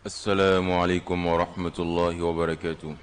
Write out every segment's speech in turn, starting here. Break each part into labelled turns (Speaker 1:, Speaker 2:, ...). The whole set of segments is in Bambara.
Speaker 1: السلام عليكم ورحمة الله وبركاته.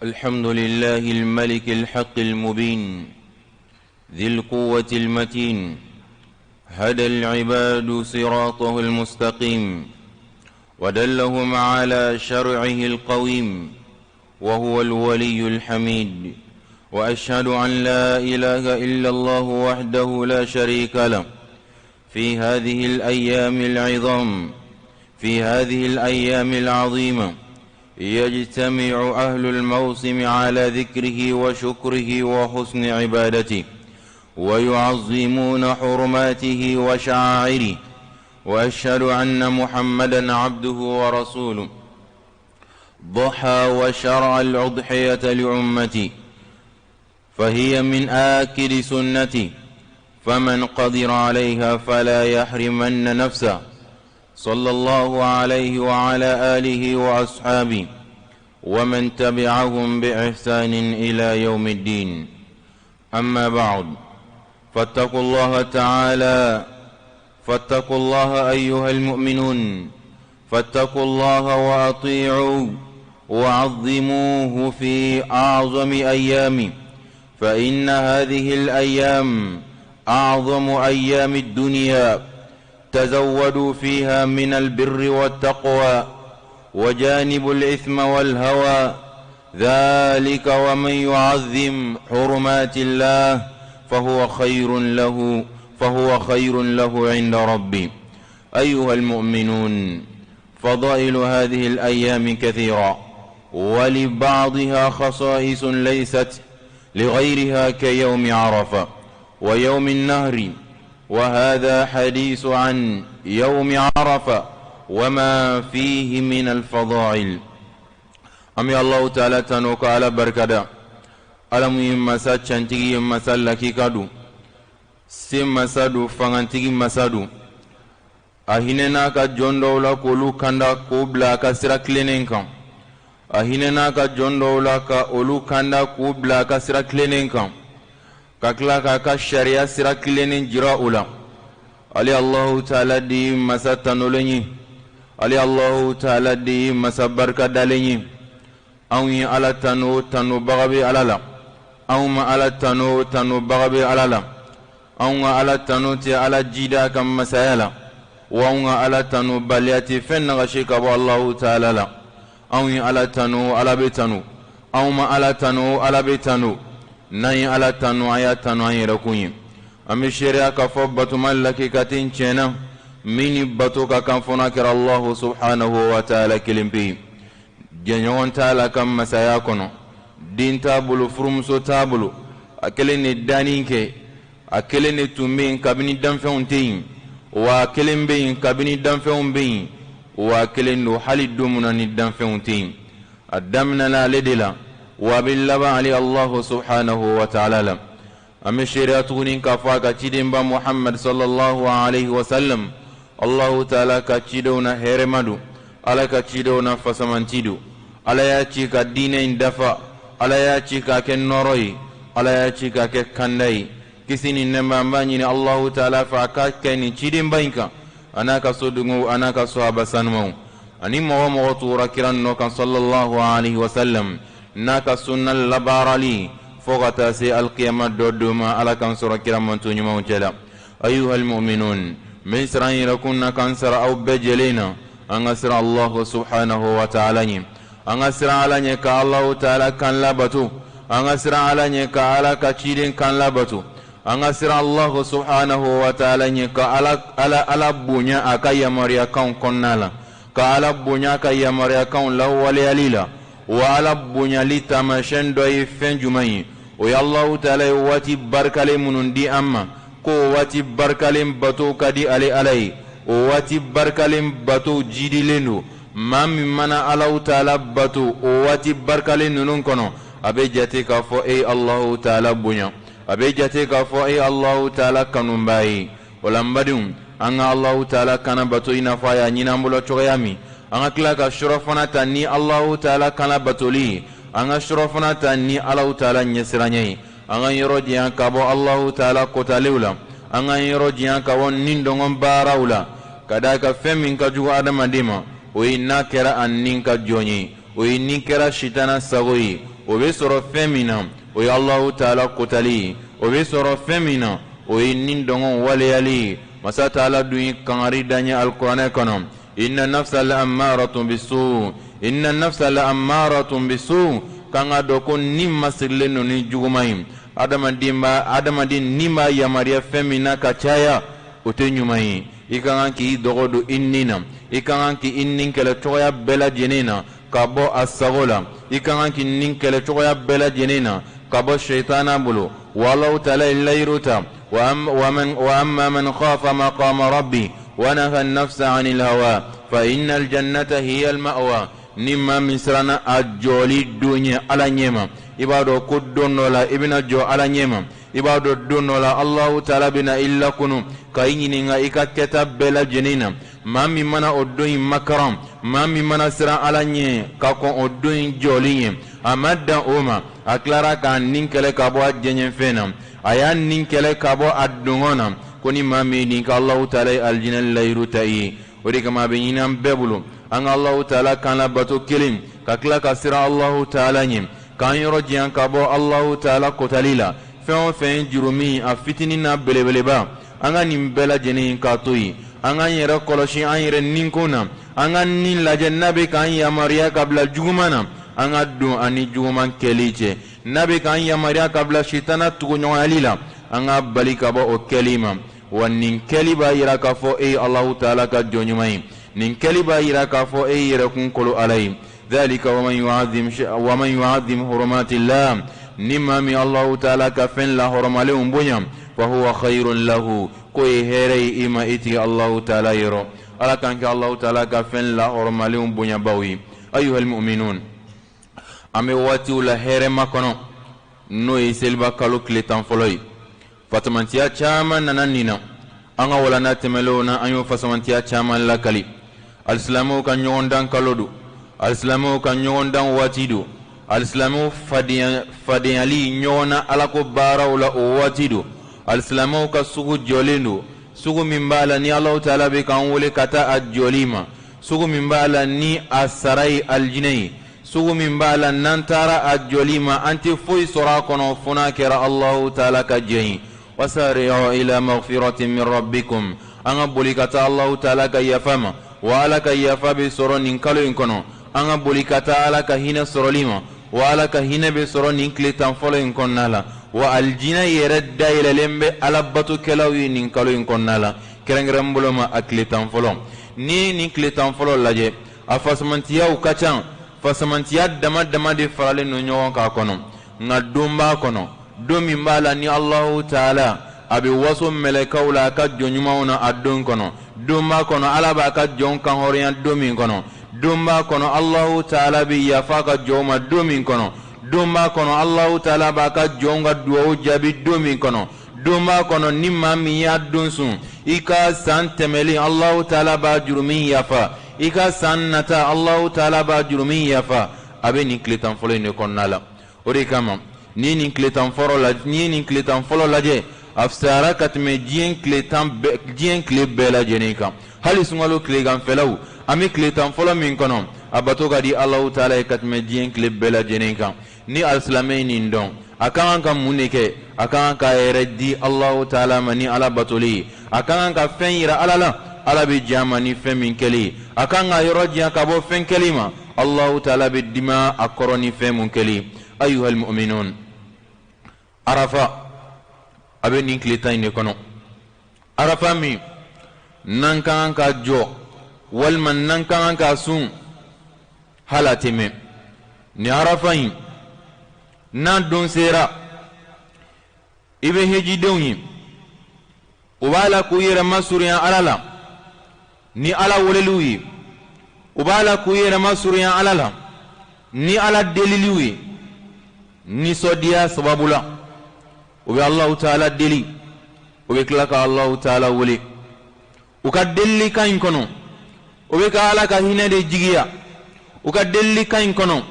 Speaker 1: الحمد لله الملك الحق المبين ذي القوة المتين، هدى العباد صراطه المستقيم ودلهم على شرعه القويم، وهو الولي الحميد. وأشهد أن لا إله إلا الله وحده لا شريك له في هذه الأيام العظام، في هذه الأيام العظيمة يجتمع أهل الموسم على ذكره وشكره وحسن عبادته، ويعظمون حرماته وشعائره. وأشهد أن محمدا عبده ورسوله، ضحى وشرع الأضحية لأمتي، فهي من آكد سنتي، فمن قدر عليها فلا يحرمن نفسه. صلى الله عليه وعلى آله وأصحابه ومن تبعهم بإحسان إلى يوم الدين. أما بعد، فاتقوا الله تعالى، فاتقوا الله أيها المؤمنون، فاتقوا الله وأطيعوا وعظموه في أعظم أيامه، فإن هذه الأيام أعظم أيام الدنيا، تزودوا فيها من البر والتقوى وجانبوا الإثم والهوى. ذلك ومن يعظم حرمات الله فهو خير له، فهو خير له عند ربه. أيها المؤمنون، فضائل هذه الأيام كثيرة، ولبعضها خصائص ليست لغيرها، كيوم عرفة ويوم النهر. وهذا حديث عن يوم عرفة وما فيه من الفضائل. An bɛ Alahu taala tanu ka Ala barikada. Ala mun ye masa cantigi ye, masa lakika don, se masa don, fangantigi masa don. A hinɛna ka jɔn dɔw la k'olu kanda k'o bila a ka sira tilennen kan. A hinɛna ka jɔn dɔw la ka olu kanda k'u bila a ka sira tilennen kan, ka tila k'a ka sariya sira tilennen jira u la. Ale Alahu taala de ye masa tanulen ye, ale Alahu taala de ye masa barikadalen ye. Anw ye Ala tanu, tanubaga bɛ Ala la. Anw ma Ala tanu, tanubaga bɛ Ala la. Anw ka Ala tanu tɛ Ala jida ka masaya la, wa anw ka Ala tanu baliya tɛ fɛn nagasi ka bɔ Alahu taala la. Anw ye Ala tanu, Ala bɛ tanu. Anw ma Ala tanu, Ala bɛ tanu. N'an ye Ala tanu, an y'a tanu an yɛrɛkun ye. An bɛ seereya k'a fɔ batoma lakika tɛ yen tiɲɛ na min ni bato ka kan fo n'a kɛra Alahu subahanahu wa taala kelen pe ye. Jɛɲɔgɔn t'a la ka masaya kɔnɔ, den t'a bolo, furumuso t'a bolo. A kelen de danni kɛ, a kelen de tun bɛ yen kabini danfɛnw tɛ yen, wa a kelen bɛ yen kabini danfɛnw bɛ yen, wa a kelen don hali don min na ni danfɛnw tɛ yen. A daminɛna ale de la, wa a bɛ laban ale Alahu subahanahu wa taala la. An bɛ seereya tuguni k'a fɔ a ka cidenba Muhamadu sallallahu alaihi wa sallam, Alahu taala ka cidenw na hɛrɛma don, Ala ka cidenw na fasamanti don. Ala y'a ci ka diinɛ in dafa, Ala y'a ci k'a kɛ nɔɔrɔ ye, Ala y'a ci k'a kɛ kanda ye. Kisi ni nɛɛma an b'a ɲini Alahu taala fɛ a ka kɛ nin cidenba in kan, a n'a ka sodenw, a n'a ka sahaba sanumaw, ani mɔgɔ o mɔgɔ tugura kira nɔ kan sallallahu alaihi wa sallam n'a ka sunna labaarali fo ka taa se alikiyama dɔ don ma. Ala k'an sɔrɔ kira mantɔn ɲumanw cɛ la. Ayuhal mu'minun, n bɛ siran n yɛrɛkun na ka n sara aw bɛɛ jɛlen na. An ka siran Allahu subhanahu wa ta'ala ɲɛ, an ka siran Ala ɲɛ ka Allahu ta'ala kan labato, an ka siran Ala ɲɛ ka Ala ka ciden kan labato, an ka siran Allahu subhanahu wa ta'ala ɲɛ ka Ala Ala Ala bonya a ka yamaruyakanw kɔnɔna la, ka Ala bonya a ka yamaruyakanw lawaleyali la. Wa Ala bonyali taamasiyɛn dɔ ye fɛn jumɛn ye? O ye Alahu taala ye waati barikalen minnu di an ma, ko o waati barikalen bato ka di ale Ala ye, o waati barikalen bato jidilen don. Maa min mana Alahu taala bato o waati barikalen ninnu kɔnɔ, a bɛ jate k'a fɔ e ye Alahu taala bonya, a bɛ jate k'a fɔ e ye Alahu taala kanubaa ye. O la n badenw, an ka Alahu taala kana bato i n'a fɔ a y'a ɲini an bolo cogoya min. An ka tila ka surɔfana ta ni Alahu taala kana batoli ye, an ka surɔfana ta ni Alahu taala ɲɛsiranya ye. An ka yɔrɔ janya ka bɔ Alahu taala kotalew la, an ka yɔrɔ janya ka bɔ ni dɔngɔ baaraw la, ka d'a kan fɛn min ka jugu adamaden ma, o ye n'a kɛra a ni ka jɔn ye, o ye ni kɛra sitana sago ye. O bɛ sɔrɔ fɛn min na, o ye Alahu taala kotali ye. O bɛ sɔrɔ fɛn min na, o ye ni dɔngɔ waleyali ye. Masa taala dun ye kangari da an ye alikuranɛ kɔnɔ: inna nafsa la ammaratun bisu, inna nafsa la ammaratun bisu. K'an k'a dɔn ko ni masirilen don ni juguman ye. Adamaden b'a adamaden ni b'a yamaruya fɛn min na ka caya, o tɛ ɲuman ye. I ka kan k'i dɔgɔ don i ni na, i ka kan k'i ni kɛlɛ cogoya bɛɛ lajɛlen na ka bɔ a sago la, i ka kan k'i ni kɛlɛ cogoya bɛɛ lajɛlen na ka bɔ sitana bolo. Wa Alahu taala ye layiru ta: wa amma man khafa maqama rabbi wa naha nafsa anil hawa fa innal jannata hiya al ma'wa. Ni maa min siranna a jɔli don ɲɛ Ala ɲɛma, i b'a dɔn ko don dɔ la i bɛna jɔ Ala ɲɛma. I b'a dɔn don dɔ la Alahu taala bɛna i lakunu ka i ɲininka i ka kɛta bɛɛ lajɛlen na. Maa min mana o don in makaran, maa min mana siran Ala ɲɛ ka kɔn o don in jɔli ɲɛ, a ma dan o ma, a tilara k'a ni kɛlɛ ka bɔ a diyaɲɛfɛn na, a y'a ni kɛlɛ ka bɔ a dungɔ na, ko ni maa min nin ka Alahu taala ye alijinɛ layiru ta i ye. O de kama a bɛ ɲini an bɛɛ bolo an ka Alahu taala kan labato kelen, ka tila ka siran Alahu taala ɲɛ, k'an yɔrɔ janya ka bɔ Alahu taala kotali la. Fɛn o fɛn ye jurumi, a fitinin n'a belebeleba, an ka nin bɛɛ lajɛlen k'a to yen. An k'an yɛrɛ kɔlɔsi an yɛrɛ ninkun na, an ka ni lajɛ n'a bɛ k'an yamaruya ka bila juguman na, an ka don an ni juguman kɛli cɛ. N'a bɛ k'an yamaruya ka bila sitana tuguɲɔgɔnyali la, an ka bali ka bɔ o kɛli ma. Wa nin kɛli b'a yira k'a fɔ e ye Alahu taala ka jɔn ɲuman ye. Nin kɛli b'a yira k'a fɔ e y'i yɛrɛkun kolo Ala ye. Dhalika wa man yu'azzim hurumatillah. Ni maa min Alahu taala ka fɛn lahɔrɔmalenw bonya, fa huwa khayrun lahu, k'o ye hɛrɛ ye i ma i tigi Alahu taala yɔrɔ. Ala k'an kɛ Alahu taala ka fɛn lahɔrɔmalenw bonyabaw ye. Ayuhal mu'minun, an bɛ waatiw la hɛrɛma kɔnɔ, n'o ye seliba kalo tile 10 fɔlɔ ye. Fasamantiya caman nana nin na. An ka walanda tɛmɛnlenw na, an y'o fasamantiya caman lakali. Alisilamɛw ka ɲɔgɔndan kalo don, alisilamɛw ka ɲɔgɔndan waati don, alisilamɛw fadenyali ɲɔgɔn na alako baaraw la o waati don. Alisilamɛw ka sugu jɔlen don, sugu min b'a la ni Alahu taala bɛ k'an wele ka taa a jɔli ma, sugu min b'a la ni a sara ye alijinɛ ye, sugu min b'a la n'an taara a jɔli ma, an tɛ foyi sɔrɔ a kɔnɔ fo n'a kɛra Alahu taala ka jɛn ye. Wasari'u ila maghfiratin min rabbikum. An ka boli ka taa Alahu taala ka yafa ma, wa Ala ka yafa bɛ sɔrɔ nin kalo in kɔnɔ. An ka boli ka taa Ala ka hinɛ sɔrɔli ma, wa Ala ka hinɛ bɛ sɔrɔ nin tile 10 fɔlɔ in kɔnɔna la. Wa alijinɛ yɛrɛ dayɛlɛlen bɛ alabatokɛlaw ye nin kalo in kɔnɔna la, kɛrɛnkɛrɛn bolo ma a tile 10 fɔlɔ. N'i ye nin tile 10 fɔlɔ lajɛ, a fasamantiyaw ka ca, fasamantiya dama dama de faralen don ɲɔgɔn kan kɔnɔ. Nka don b'a kɔnɔ, don min b'a la ni Alahu taala a bɛ waso mɛlɛkɛw la a ka jɔn ɲumanw na a don kɔnɔ. Don b'a kɔnɔ, Ala b'a ka jɔn kanhɔrɔnya don min kɔnɔ. Don b'a kɔnɔ, Alahu taala bɛ yafa a ka jɔnw ma don min kɔnɔ. Don b'a kɔnɔ, Alahu taala b'a ka jɔnw ka dugawu jaabi don min kɔnɔ. Don b'a kɔnɔ, ni maa min y'a don sun, i ka san tɛmɛlen, Alahu taala b'a jurumin yafa. I ka san nata, Alahu taala b'a jurumin yafa. A bɛ nin tile 10 fɔlɔ in de kɔnɔna la. O de kama n'i nin tile 10 fɔlɔ la, n'i ye nin tile 10 fɔlɔ lajɛ, a fisayara ka tɛmɛ diɲɛ tile 10 bɛɛ, diɲɛ tile bɛɛ lajɛlen kan. Hali sunkalo tileganfɛlaw, an bɛ tile 10 fɔlɔ min kɔnɔ, a bato ka di Alahu taala ye ka tɛmɛ diɲɛ tile bɛɛ lajɛlen kan. Ni alisilamɛ ye nin dɔn, a ka kan ka mun de kɛ? A ka kan k'a yɛrɛ di Alahu taala ma ni Ala batoli ye. A ka kan ka fɛn yira Ala la, Ala bɛ diɲɛ a ma ni fɛn min kɛli ye. A ka kan ka yɔrɔ janya ka bɔ fɛn kɛli ma, Alahu taala bɛ dimi a kɔrɔ ni fɛn mun kɛli ye. Ayuhal mu'minun, Arafa a bɛ nin tile 10 in de kɔnɔ. Arafa min n'an ka kan ka jɔ walima n'an ka kan ka sun, hali a tɛ mɛn. Nin arafa in n'a don sera, i bɛ hejidenw ye, u b'a la k'u yɛrɛ masurunya Ala la ni Ala weleliw ye, u b'a la k'u yɛrɛ masurunya Ala la ni Ala deliliw ye. Nisɔndiya sababu la, u bɛ Alahu taala deli, u bɛ tila ka Alahu taala wele. U ka delilikan in kɔnɔ, u bɛ ka Ala ka hinɛ de jigiya. U ka delilikan in kɔnɔ,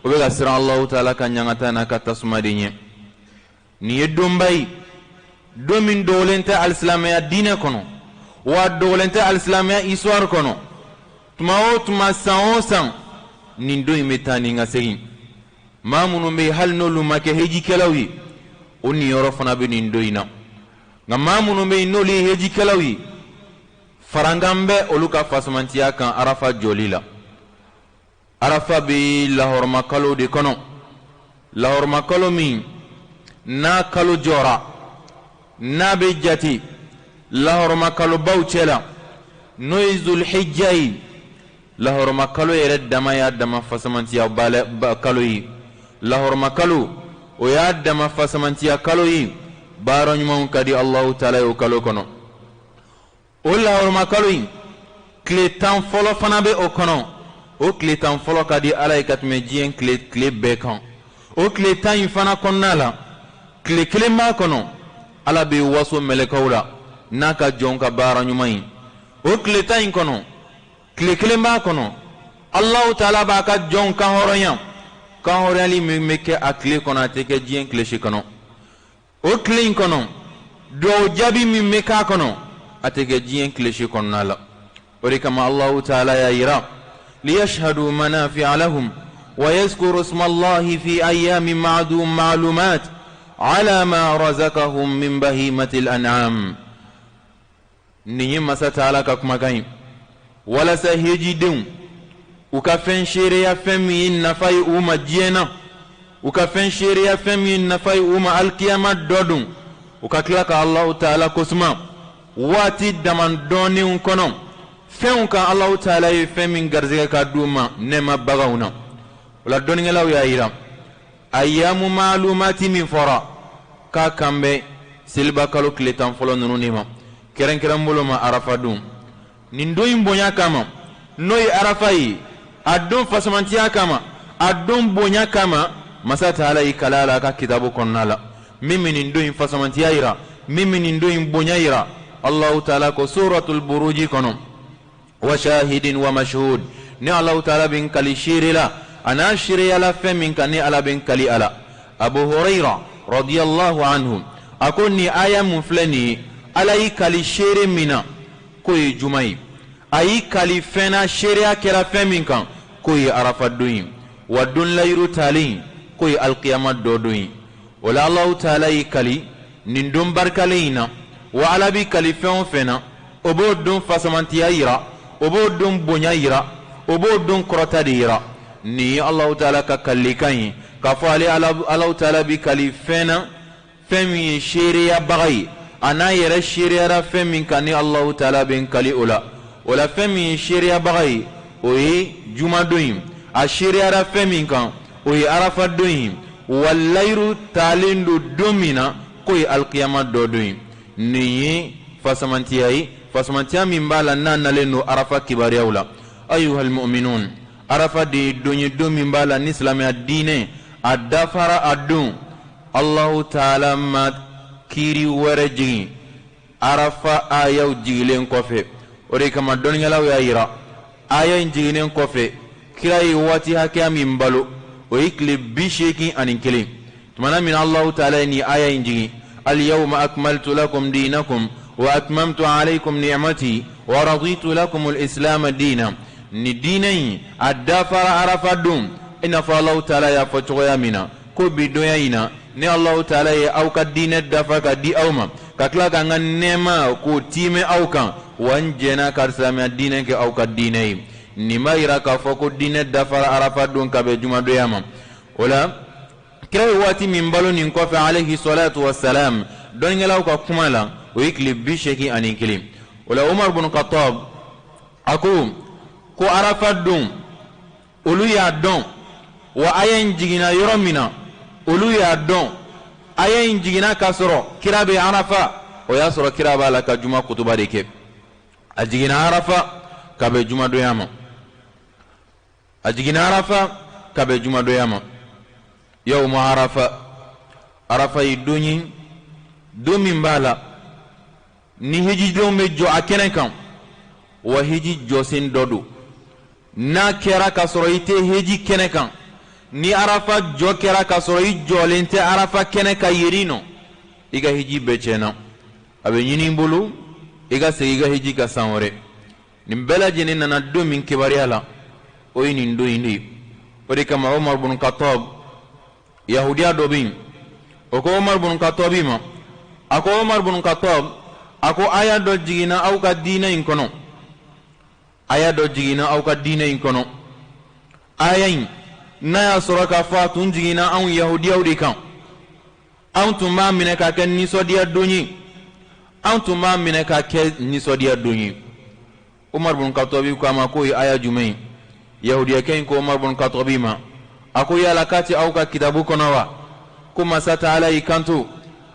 Speaker 1: u bɛ ka siran Alahu taala ka ɲangata n'a ka tasuma de ɲɛ. Nin ye donba ye, don min dogolen tɛ alisilamɛya diinɛ kɔnɔ, wa dogolen tɛ alisilamɛya histoire kɔnɔ. Tuma o tuma, san o san, nin don in bɛ taa ni ka segin. Maa minnu bɛ yen, hali n'olu ma kɛ hejikɛlaw ye, o niyɔrɔ fana bɛ nin don in na. Nka maa minnu bɛ yen, n'olu ye hejikɛlaw ye, farankan bɛ olu ka fasamantiya kan arafa jɔli la. Arafa bɛ lahɔrɔmakalo de kɔnɔ, lahɔrɔmakalo min n'a kalo jɔra, n'a bɛ jate lahɔrɔmakalobaw cɛ la, n'o ye zulhijja ye. Lahɔrɔmakalo yɛrɛ dama y'a dama fasamantiya kalo ye. Lahɔrɔmakalo, o y'a dama fasamantiya kalo ye. Baara ɲumanw ka di Alahu taala ye o kalo kɔnɔ. O lahɔrɔmakalo in tile 10 fɔlɔ fana bɛ o kɔnɔ. O tile 10 fɔlɔ ka di Ala ye ka tɛmɛ diɲɛ tile bɛɛ kan. O tile 10 in fana kɔnɔna la, tile kelen b'a kɔnɔ, Ala bɛ waso mɛlɛkɛw la n'a ka jɔn ka baara ɲuman ye. O tile 10 in kɔnɔ, tile kelen b'a kɔnɔ, Alahu taala b'a ka jɔnw kanhɔrɔnya. Kanhɔrɔnyali min bɛ kɛ a tile kɔnɔ, a tɛ kɛ diɲɛ tile si kɔnɔ. O tile in kɔnɔ, dugawu jaabi min bɛ k'a kɔnɔ, a tɛ kɛ diɲɛ tile si kɔnɔna la. O de kama Alahu taala y'a yira: liyashhadu manafi'a lahum wa yazkuru ismallahi fi ayyamin ma'lumat ala ma razaqahum min bahimatil an'am. Nin ye masa taala ka kumakan ye walasa hejidenw u ka fɛn seereya, fɛn min ye nafa ye u ma diɲɛ na, u ka fɛn seereya, fɛn min ye nafa ye u ma alikiyama dɔ don, u ka tila ka Alahu taala kosuma waati damadɔninw kɔnɔ fɛnw kan Alahu taala ye fɛn min garisɛgɛ ka d'u ma nɛɛma baganw na. O la, dɔnnikɛlaw y'a yira, ayamu maalumati min fɔra k'a kan bɛ seliba kalo tile 10 fɔlɔ ninnu de ma, kɛrɛnkɛrɛn bolo ma arafa don. Nin don in bonya kama, n'o ye arafa ye, a don fasamantiya kama, a don bonya kama, masa taala y'i kali a la a ka kitabu kɔnɔna la, min bɛ nin don in fasamantiya yira, min bɛ nin don in bonya yira. Alahu taala ko suratul buruji kɔnɔ: wa shahidin wa mashhud. Ni Alahu taala bɛ n kali seere la, a n'a seereyala fɛn min kan, ni Ala bɛ n kali a la. Abu Hurayra radiyallahu anhu a ko, nin aya mun filɛ nin ye, Ala y'i kali seere min na, k'o ye juma ye. A y'i kali fɛn na, seereya kɛra fɛn min kan, k'o ye arafa don ye, wa don layiru talen, k'o ye alikiyama dɔ don ye. O la, Alahu taala y'i kali nin don barikalen in na. Wa Ala b'i kali fɛn o fɛn na, o b'o don fasamantiya yira, o b'o don bonya yira, o b'o don kɔrɔta de yira. Nin ye Alahu taala ka kalikan ye k'a fɔ ale Alahu taala b'i kali fɛn na. Fɛn min ye seereyabaga ye, a n'a yɛrɛ seereyara fɛn min kan, ni Alahu taala bɛ n kali o la. O la, fɛn min ye seereyabaga ye, o ye jumadon ye. A seereyara fɛn min kan, o ye arafadon ye. Wa layiru talen don don min na, k'o ye alikiyama dɔ don ye. Nin ye fasamantiya ye, fasamantiya min b'a la n'a nalen don arafa kibaruyaw la. Ayuhal mu'minun, arafa de ye don ye, don min b'a la ni silamɛya diinɛ a dafara a don. Allahu taala ma kiiri wɛrɛ jigin arafa ayaw jigilen kɔfɛ. O de kama dɔnnikɛlaw y'a yira, aya in jiginnen kɔfɛ, kira ye waati hakɛya min balo, o ye tile 81. Tumana min Allahu taala ye nin aya in jigin, alyawma akmaltu lakum dinakum wa atmamtu alaykum ni'mati wa raditu lakum al-islam dina, ni diinɛ in a dafara arafa don, i n'a fɔ Allahu taala y'a fɔ cogoya min na ko bi donya in na, ni Allahu taala ye aw ka diinɛ dafa ka di aw ma, ka tila ka n ka nɛɛma k'o tiimɛ aw kan, wa n jɛnna ka silamɛya diinɛ kɛ aw ka diinɛ ye. Nin b'a yira k'a fɔ ko diinɛ dafara arafa don ka bɛn jumadonya ma. O la, kira ye waati min balo nin kɔfɛ, alayhi salatu wasalam, dɔnnikɛlaw ka kuma la, o ye tile 81. O la, Umar bun Khattab a ko arafa don, olu y'a dɔn, wa aya in jiginna yɔrɔ min na, olu y'a dɔn. Aya in jiginna k'a sɔrɔ kira bɛ arafa. O y'a sɔrɔ kira b'a la ka juma kutuba de kɛ. A jiginna arafa ka bɛn jumadonya ma. A jiginna arafa ka bɛn jumadonya ma. Yawmu arafa, arafa ye don ye, don min b'a la ni hijidenw bɛ jɔ a kɛnɛ kan, wa hiji jɔsen dɔ don. N'a kɛra k'a sɔrɔ i tɛ hiji kɛnɛ kan, ni arafa jɔ kɛra k'a sɔrɔ i jɔlen tɛ arafa kɛnɛ kan yen nɔ, i ka hiji bɛɛ tiɲɛna. A bɛ ɲini i bolo i ka segin i ka hiji kan san wɛrɛ. Nin bɛɛ lajɛlen nana don min kibaruya la, o ye nin don in de ye. O de kama Umar bun Khattab, yahudiya dɔ bɛ yen, o ko Umar bun Khattabi ma, a ko Umar bun Khattab, a ko aya dɔ jiginna aw ka diinɛ in kɔnɔ, aya dɔ jiginna aw ka diinɛ in kɔnɔ. Aya in, n'a y'a sɔrɔ k'a fɔ a tun jiginna anw yahudiyaw de kan, anw tun b'a minɛ k'a kɛ nisɔndiya don ye, anw tun b'a minɛ k'a kɛ nisɔndiya don ye. Umar bun Katabi ko a ma k'o ye aya jumɛn ye? Yahudiyakɛ in ko Umar bun Katabi ma, a ko yala k'a tɛ aw ka kitabu kɔnɔ wa, ko masa taala y'i kanto: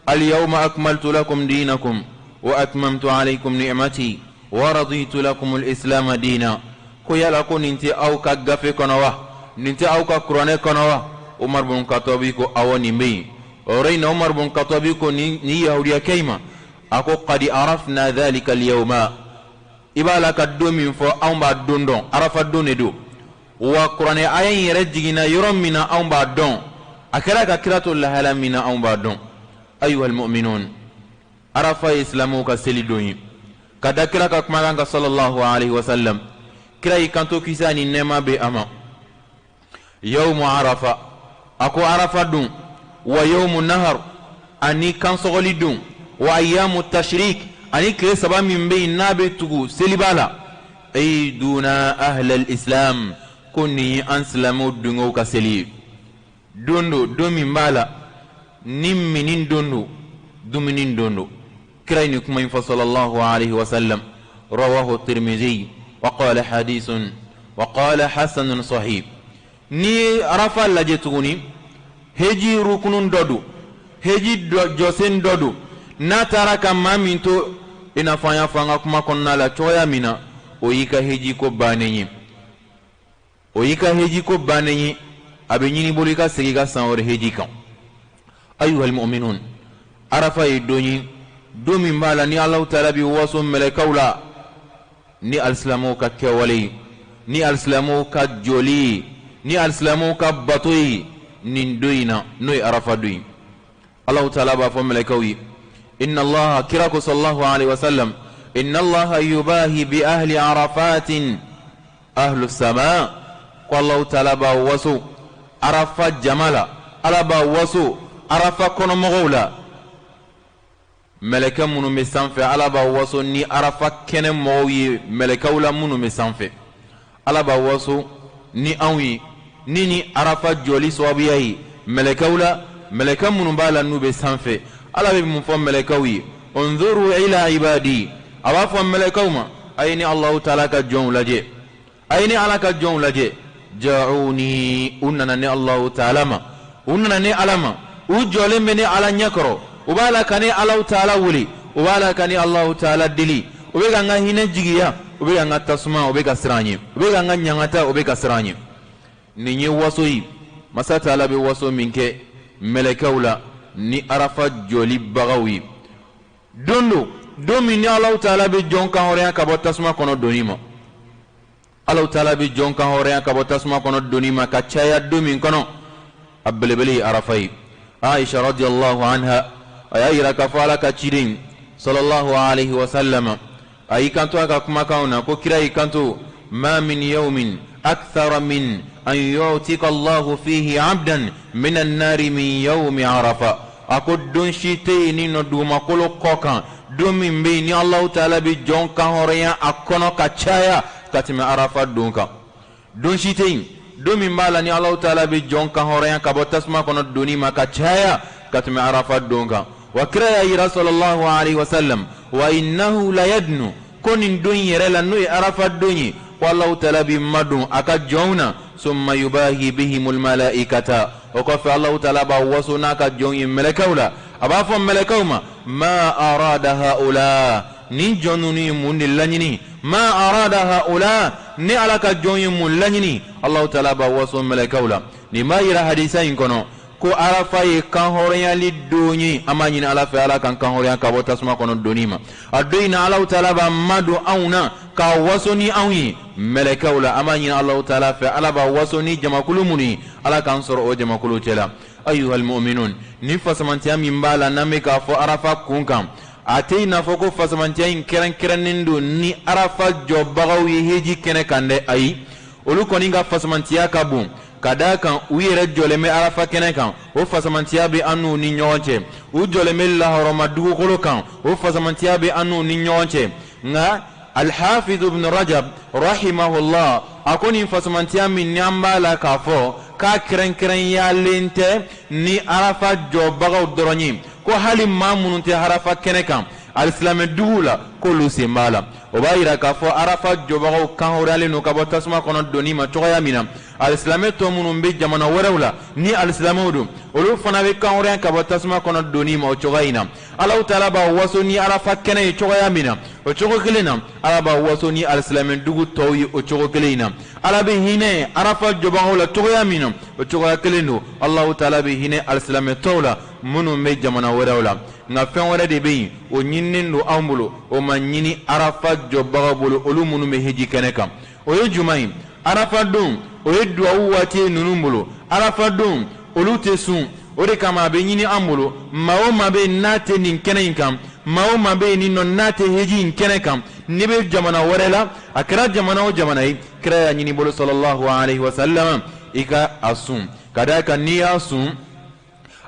Speaker 1: alyawma akmaltu lakum dinakum wa atmamtu alaykum ni'mati wa raditu lakum al-islam dina? Ko yala ko nin tɛ aw ka gafe kɔnɔ wa? Nin tɛ aw ka kuranɛ kɔnɔ wa? Umar bun Katabi ko awɔ, nin bɛ yen. O yɔrɔ in na, Umar bun Katabi ko nin yahudiyakɛ in ma, a ko qad arafna dhalika al-yawma. I b'a la ka don min fɔ, anw b'a don dɔn, arafa don de don. Wa kuranɛ aya in yɛrɛ jiginna yɔrɔ min na, anw b'a dɔn. A kɛra ka kira to lahala min na, anw b'a dɔn. Ayuhal mu'minun, arafa ye silamɛw ka seli don ye, ka da kira ka kumakan kan, sallallahu alaihi wasallam. Kira y'i kanto, kisi ni nɛɛma bɛ a ma: yawmu arafa, a ko arafa don, wa yawmu nahar, ani kansɔgɔli don, wa ayyamu tashrik, ani tile 3 min bɛ yen n'a bɛ tugu seliba la, eiduna ahlal islam, ko nin ye an silamɛw dungew ka seli ye. Don don, don min b'a la ni minni don don, dumuni don don. Kira ye nin kuma in fɔ, sallallahu alaihi wasallam. Rawahu Tirmizi wa qala hadithun wa qala hasanun sahih. N'i ye arafa lajɛ tuguni, heji rukunu dɔ don, heji jɔsen dɔ don. N'a taara ka maa min to, i n'a fɔ an y'a fɔ an ka kuma kɔnɔna la cogoya min na, o y'i ka heji ko bannen ye, o y'i ka heji ko bannen ye. A bɛ ɲini i bolo i ka segin i ka san wɛrɛ heji kan. Ayuhal mu'minun, arafa ye don ye, don min b'a la ni Alahu taala bɛ waso mɛlɛkaw la ni alisilamɛw ka kɛwale ye, ni alisilamɛw ka jɔli ye, ni alisilamɛw ka bato ye nin don in na, n'o ye arafa don ye. Alahu taala b'a fɔ mɛlɛkaw ye, inna allaha, kira ko sallallahu alaihi wasallam, inna allaha yubahi bi ahli arafatin ahlu sama, ko Alahu taala b'a waso arafa jama la, Ala b'a waso arafa kɔnɔmɔgɔw la. Mɛlɛkɛ minnu bɛ sanfɛ, Ala b'a waso ni arafa kɛnɛ mɔgɔw ye. Mɛlɛkɛw la minnu bɛ sanfɛ, Ala b'a waso ni anw ye ni arafa jɔli sababuya ye mɛlɛkɛw la, mɛlɛkɛ minnu b'a la n'u bɛ sanfɛ. Ala bɛ mun fɔ mɛlɛkɛw ye? Unzuru ila ibadi, a b'a fɔ mɛlɛkɛw ma, a ye ne Alahu taala ka jɔnw lajɛ, a ye ne Ala ka jɔnw lajɛ. Ja'uni, u nana ne Alahu taala ma, u nana ne Ala ma, u jɔlen bɛ ne Ala ɲɛkɔrɔ, u b'a la ka ne Alahu taala wele, u b'a la ka ne Alahu taala deli, u bɛ ka n ka hinɛ jigiya, u bɛ ka n ka tasuma, u bɛ ka siran ɲɛ, u bɛ ka n ka ɲangata, u bɛ ka siran ɲɛ. Nin ye waso ye, masa taala bɛ waso min kɛ mɛlɛkɛw la ni arafa jɔlibagaw ye. Don don, don min ni Alahu taala bɛ jɔn kanhɔrɔnya ka bɔ tasuma kɔnɔ donni ma, Alahu taala bɛ jɔn kanhɔrɔnya ka bɔ tasuma kɔnɔ donni ma ka caya don min kɔnɔ, a belebele ye arafa ye. Aisha radiyallahu anha a y'a yira k'a fɔ Ala ka ciden sallallahu alaihi wa sallam a y'i kanto a ka kumakanw na ko kira y'i kanto, ma min yawmin akthara min an yu'tika Allahu fihi abdan min an-nari min yawmi arafa. A ko don si tɛ yen ni nɔ dugumakolo kɔ kan, don min bɛ yen ni Alahu taala bɛ jɔn kanhɔrɔnya a kɔnɔ ka caya ka tɛmɛ arafa don kan. Don si tɛ yen, don min b'a la ni Alahu taala bɛ jɔn kanhɔrɔnya ka bɔ tasuma kɔnɔ donni ma ka caya ka tɛmɛ arafa don kan. Wa kira y'a yira sallallahu alaihi wasallam, wa innahu la yadnu, ko nin don in yɛrɛ la, n'o ye arafa don ye, ko Alahu taala b'i madon a ka jɔnw na, summa yubahi bihimul malaikata, o kɔfɛ Alahu taala b'a waso n'a ka jɔnw ye mɛlɛkɛw la. A b'a fɔ mɛlɛkɛw ma, ma arada haula, nin jɔn ninnu ye mun de laɲini? Ma arada haula, ne Ala ka jɔn ye mun laɲini? Alahu taala b'a waso mɛlɛkɛw la. Nin b'a yira hadisa in kɔnɔ ko arafa ye kanhɔrɔnyali don ye. An b'a ɲini Ala fɛ, Ala k'an kanhɔrɔnya ka bɔ tasuma kɔnɔ donni ma. A don in na, Alahu taala b'a madon anw na k'a waso ni anw ye mɛlɛkɛw la. An b'a ɲini Alahu taala fɛ, Ala b'a waso ni jamakulu minnu ye, Ala k'an sɔrɔ o jamakulu cɛ la. Ayuhal mu'minun, ni fasamantiya min b'a la n'an bɛ k'a fɔ arafa kun kan, a tɛ i n'a fɔ ko fasamantiya in kɛrɛnkɛrɛnnen don ni arafa jɔbagaw ye heji kɛnɛ kan dɛ. Ayi, olu kɔni ka fasamantiya ka bon ka d'a kan u yɛrɛ jɔlen bɛ arafa kɛnɛ kan, o fasamantiya bɛ an n'u ni ɲɔgɔn cɛ. U jɔlen bɛ lahɔrɔma dugukolo kan, o fasamantiya bɛ an n'u ni ɲɔgɔn cɛ. Nka Alhafiz ibn Rajab rahimahullah a ko nin fasamantiya min ni an b'a la k'a fɔ k'a kɛrɛnkɛrɛnyalen tɛ ni arafa jɔbagaw dɔrɔn ye, ko hali maa minnu tɛ arafa kɛnɛ kan alisilamɛ duguw la, k'olu sen b'a la. O b'a yira k'a fɔ arafa jɔbagaw kanhɔrɔnyalen don ka bɔ tasuma kɔnɔ donni ma cogoya min na, alisilamɛ tɔ minnu bɛ jamana wɛrɛw la ni alisilamɛw don, olu fana bɛ kanhɔrɔnya ka bɔ tasuma kɔnɔ donni ma o cogoya in na. Alahu taala b'a waso ni arafa kɛnɛ ye cogoya min na, o cogo kelen na Ala b'a waso ni alisilamɛ dugu tɔw ye o cogo kelen in na. Ala bɛ hinɛ arafa jɔbagaw la cogoya min na, o cogoya kelen don Alahu taala bɛ hinɛ alisilamɛ tɔw la minnu bɛ jamana wɛrɛw la. Nka fɛn wɛrɛ de bɛ yen, o ɲininen don anw bolo, o ma ɲini arafa jɔbagaw bolo, olu minnu bɛ heji kɛnɛ kan. O ye jumɛn ye? Arafa don, o ye duwawu waati ye ninnu bolo. Arafa don, olu tɛ sun. O de kama a bɛ ɲini an bolo, maa o maa bɛ yen n'a tɛ nin kɛnɛ in kan, maa o maa bɛ yen ni nɔ n'a tɛ heji in kɛnɛ kan, n'i bɛ jamana wɛrɛ la, a kɛra jamana o jamana ye, kira y'a ɲini bolo sallallahu alaihi wasallam i ka a sun, ka d'a kan n'i y'a sun,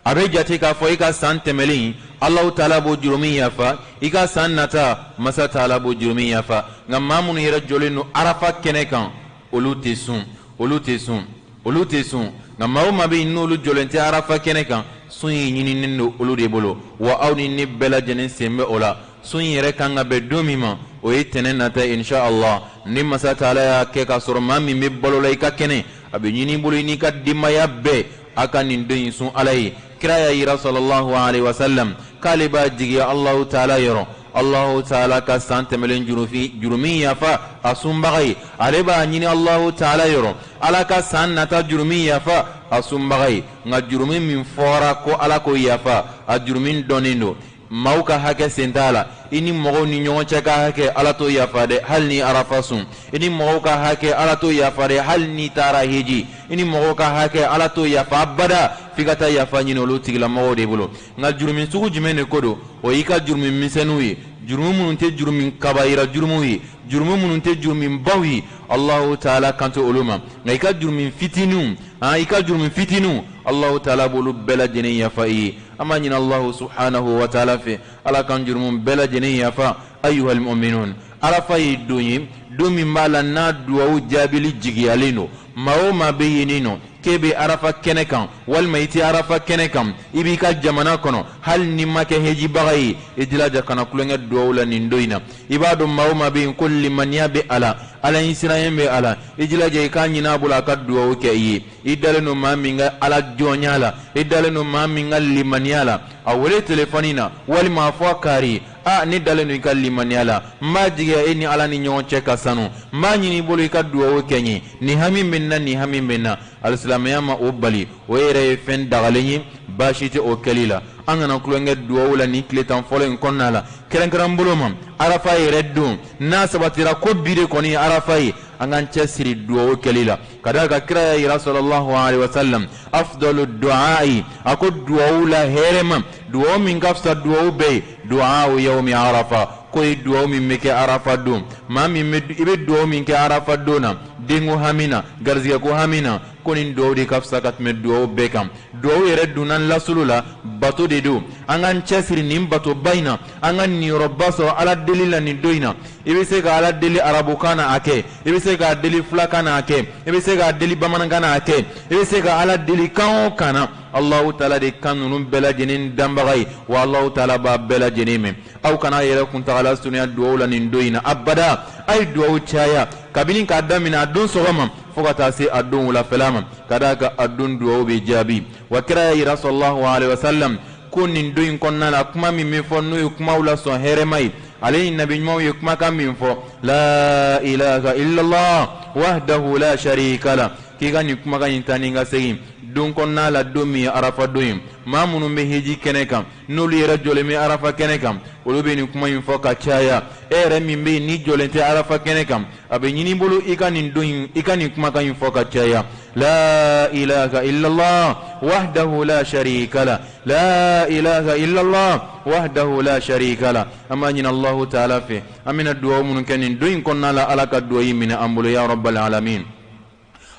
Speaker 1: a bɛ jate k'a fɔ i ka san tɛmɛlen Alahu taala b'o jurumu yafa, i ka san nata masa taala b'o jurumu yafa. Nka maa minnu yɛrɛ jɔlen don arafa kɛnɛ kan, olu tɛ sun, olu tɛ sun, olu tɛ sun. Nka maa o maa bɛ yen n'olu jɔlen tɛ arafa kɛnɛ kan, sun in ɲininen don olu de bolo. Wa aw ni ne bɛɛ lajɛlen sen bɛ o la. Sun in yɛrɛ kan ka bɛn don min ma, o ye tɛnɛn nata insha Allah. Ni masa taala y'a kɛ k'a sɔrɔ maa min bɛ balo la, i ka kɛnɛ, a bɛ ɲini i bolo i n'i ka denbaya bɛɛ a ka nin don in sun Ala ye. Kira y'a yira sallallahu alaihi wasallam k'ale b'a jigiya Alahu taala yɔrɔ, Alahu taala ka san tɛmɛlen jurumu yafa a sunbaga ye. Ale b'a ɲini Alahu taala yɔrɔ, Ala ka san nata jurumu yafa a sunbaga ye. Nka jurumu min fɔra ko Ala k'o yafa, a jurumu dɔnnen don, maaw ka hakɛ sen t'a la. I ni mɔgɔw ni ɲɔgɔn cɛ ka hakɛ, Ala t'o yafa dɛ, hali ni arafa sun. I ni mɔgɔw ka hakɛ, Ala t'o yafa dɛ, hali n'i taara heji. I ni mɔgɔw ka hakɛ, Ala t'o yafa abada, f'i ka taa yafa ɲini olu tigilamɔgɔw de bolo. Nka jurumu sugu jumɛn de ko don? O y'i ka jurumu misɛnninw ye, jurumu minnu tɛ jurumu kabayira jurumuw ye, jurumu minnu tɛ jurumubaw ye, Alahu taala kan tɛ olu ma. Nka i ka jurumu fitininw, i ka jurumu fitininw, Alahu taala b'olu bɛɛ lajɛlen yafa i ye. An b'a ɲini Alahu subhanahu wa taala fɛ, Ala k'an jurumu bɛɛ lajɛlen yafa. Ayuhal mu'minun, arafa ye don ye, don min b'a la n'a duwawu jaabili jigiyalen don. Maa o maa bɛ yen nɔ K'e bɛ arafa kɛnɛ kan walima i tɛ arafa kɛnɛ kan, i b'i ka jamana kɔnɔ, hali n'i ma kɛ hejibaga ye, i jilaja kana tulonkɛ duwawu la nin don in na. I b'a dɔn maa o maa bɛ yen ko limaniya bɛ a la, Ala ɲɛsiranɲɛ bɛ a la, i jilaja i k'a ɲini a bolo a ka duwawu kɛ i ye. I dalen don maa min ka ala jɔnya la, i dalen don maa min ka limaniya la, a wele telefɔni na walima a fɔ kari a ne dalen don i ka limaniya la, n b'a jigiya e ni Ala ni ɲɔgɔn cɛ ka sanu, n b'a ɲini i bolo i ka duwawu kɛ n ye, nin hami bɛ n na, nin hami bɛ n na. Alisilamɛya ma o bali, o yɛrɛ ye fɛn dagalen ye, baasi tɛ o kɛli la. An kana tulonkɛ duwawu la nin tile 10 fɔlɔ in kɔnɔna la, kɛrɛnkɛrɛn bolo ma arafa yɛrɛ don. N'a sabatira ko bi de kɔni ye arafa ye, an k'an cɛ siri duwawu kɛli la, ka d'a kan kira y'a yira sallallahu alaihi wasallam, afdalu du'a'i, a ko duwawu la hɛrɛma duwawu min ka fisa duwawu bɛɛ ye, du'a'u yawmi arafa, k'o ye duwawu min bɛ kɛ arafa don. Maa min bɛ i bɛ duwawu min kɛ arafa don na, denko hami na, garizigɛko hami na, ko nin duwawu de ka fisa ka tɛmɛ duwawu bɛɛ kan. Duwawu yɛrɛ donna lasulu la, bato de don. An k'an cɛsiri nin batoba in na, an ka niyɔrɔba sɔrɔ Ala deli la nin don in na. I bɛ se ka Ala deli arabukan na a kɛ, i bɛ se k'a deli fulakan na a kɛ, i bɛ se k'a deli bamanankan na a kɛ, i bɛ se ka Ala deli kan o kan na. Alahu taala de kan ninnu bɛɛ lajɛlen danbaga ye, wa Alahu taala b'a bɛɛ lajɛlen mɛn. Aw kana a yɛrɛ kuntagala surunya duwawu la nin don in na abada. A ye duwawu caya kabini k'a daminɛ a don sɔgɔma fo ka taa se a don wulafɛla ma, ka d'a kan a don duwawu bɛ jaabi. Wa kira y'a yira sallallahu alaihi wasallam ko nin don in kɔnɔna la, kuma min bɛ fɔ n'o ye kumaw la sɔn hɛrɛma ye, ale ni nabi ɲumanw ye kumakan min fɔ, la ilaha illallah wahdahu la sharika la, k'i ka nin kumakan in taa ni ka segin don kɔnɔna la, don min ye arafa don ye. Maa minnu bɛ hiji kɛnɛ kan, n'olu yɛrɛ jɔlen bɛ arafa kɛnɛ kan, olu bɛ nin kuma in fɔ ka caya. E yɛrɛ min bɛ yen n'i jɔlen tɛ arafa kɛnɛ kan, a bɛ ɲini i bolo i ka nin don in, i ka nin kumakan in fɔ ka caya, la ilaha illallah wahdahu la sharika la, la ilaha illallah wahdahu la sharika la. An b'a ɲini Allahu taala fɛ, an bɛna dugawu minnu kɛ nin don in kɔnɔna la, Ala ka dugawu in minɛ an bolo, ya rabbal alamin.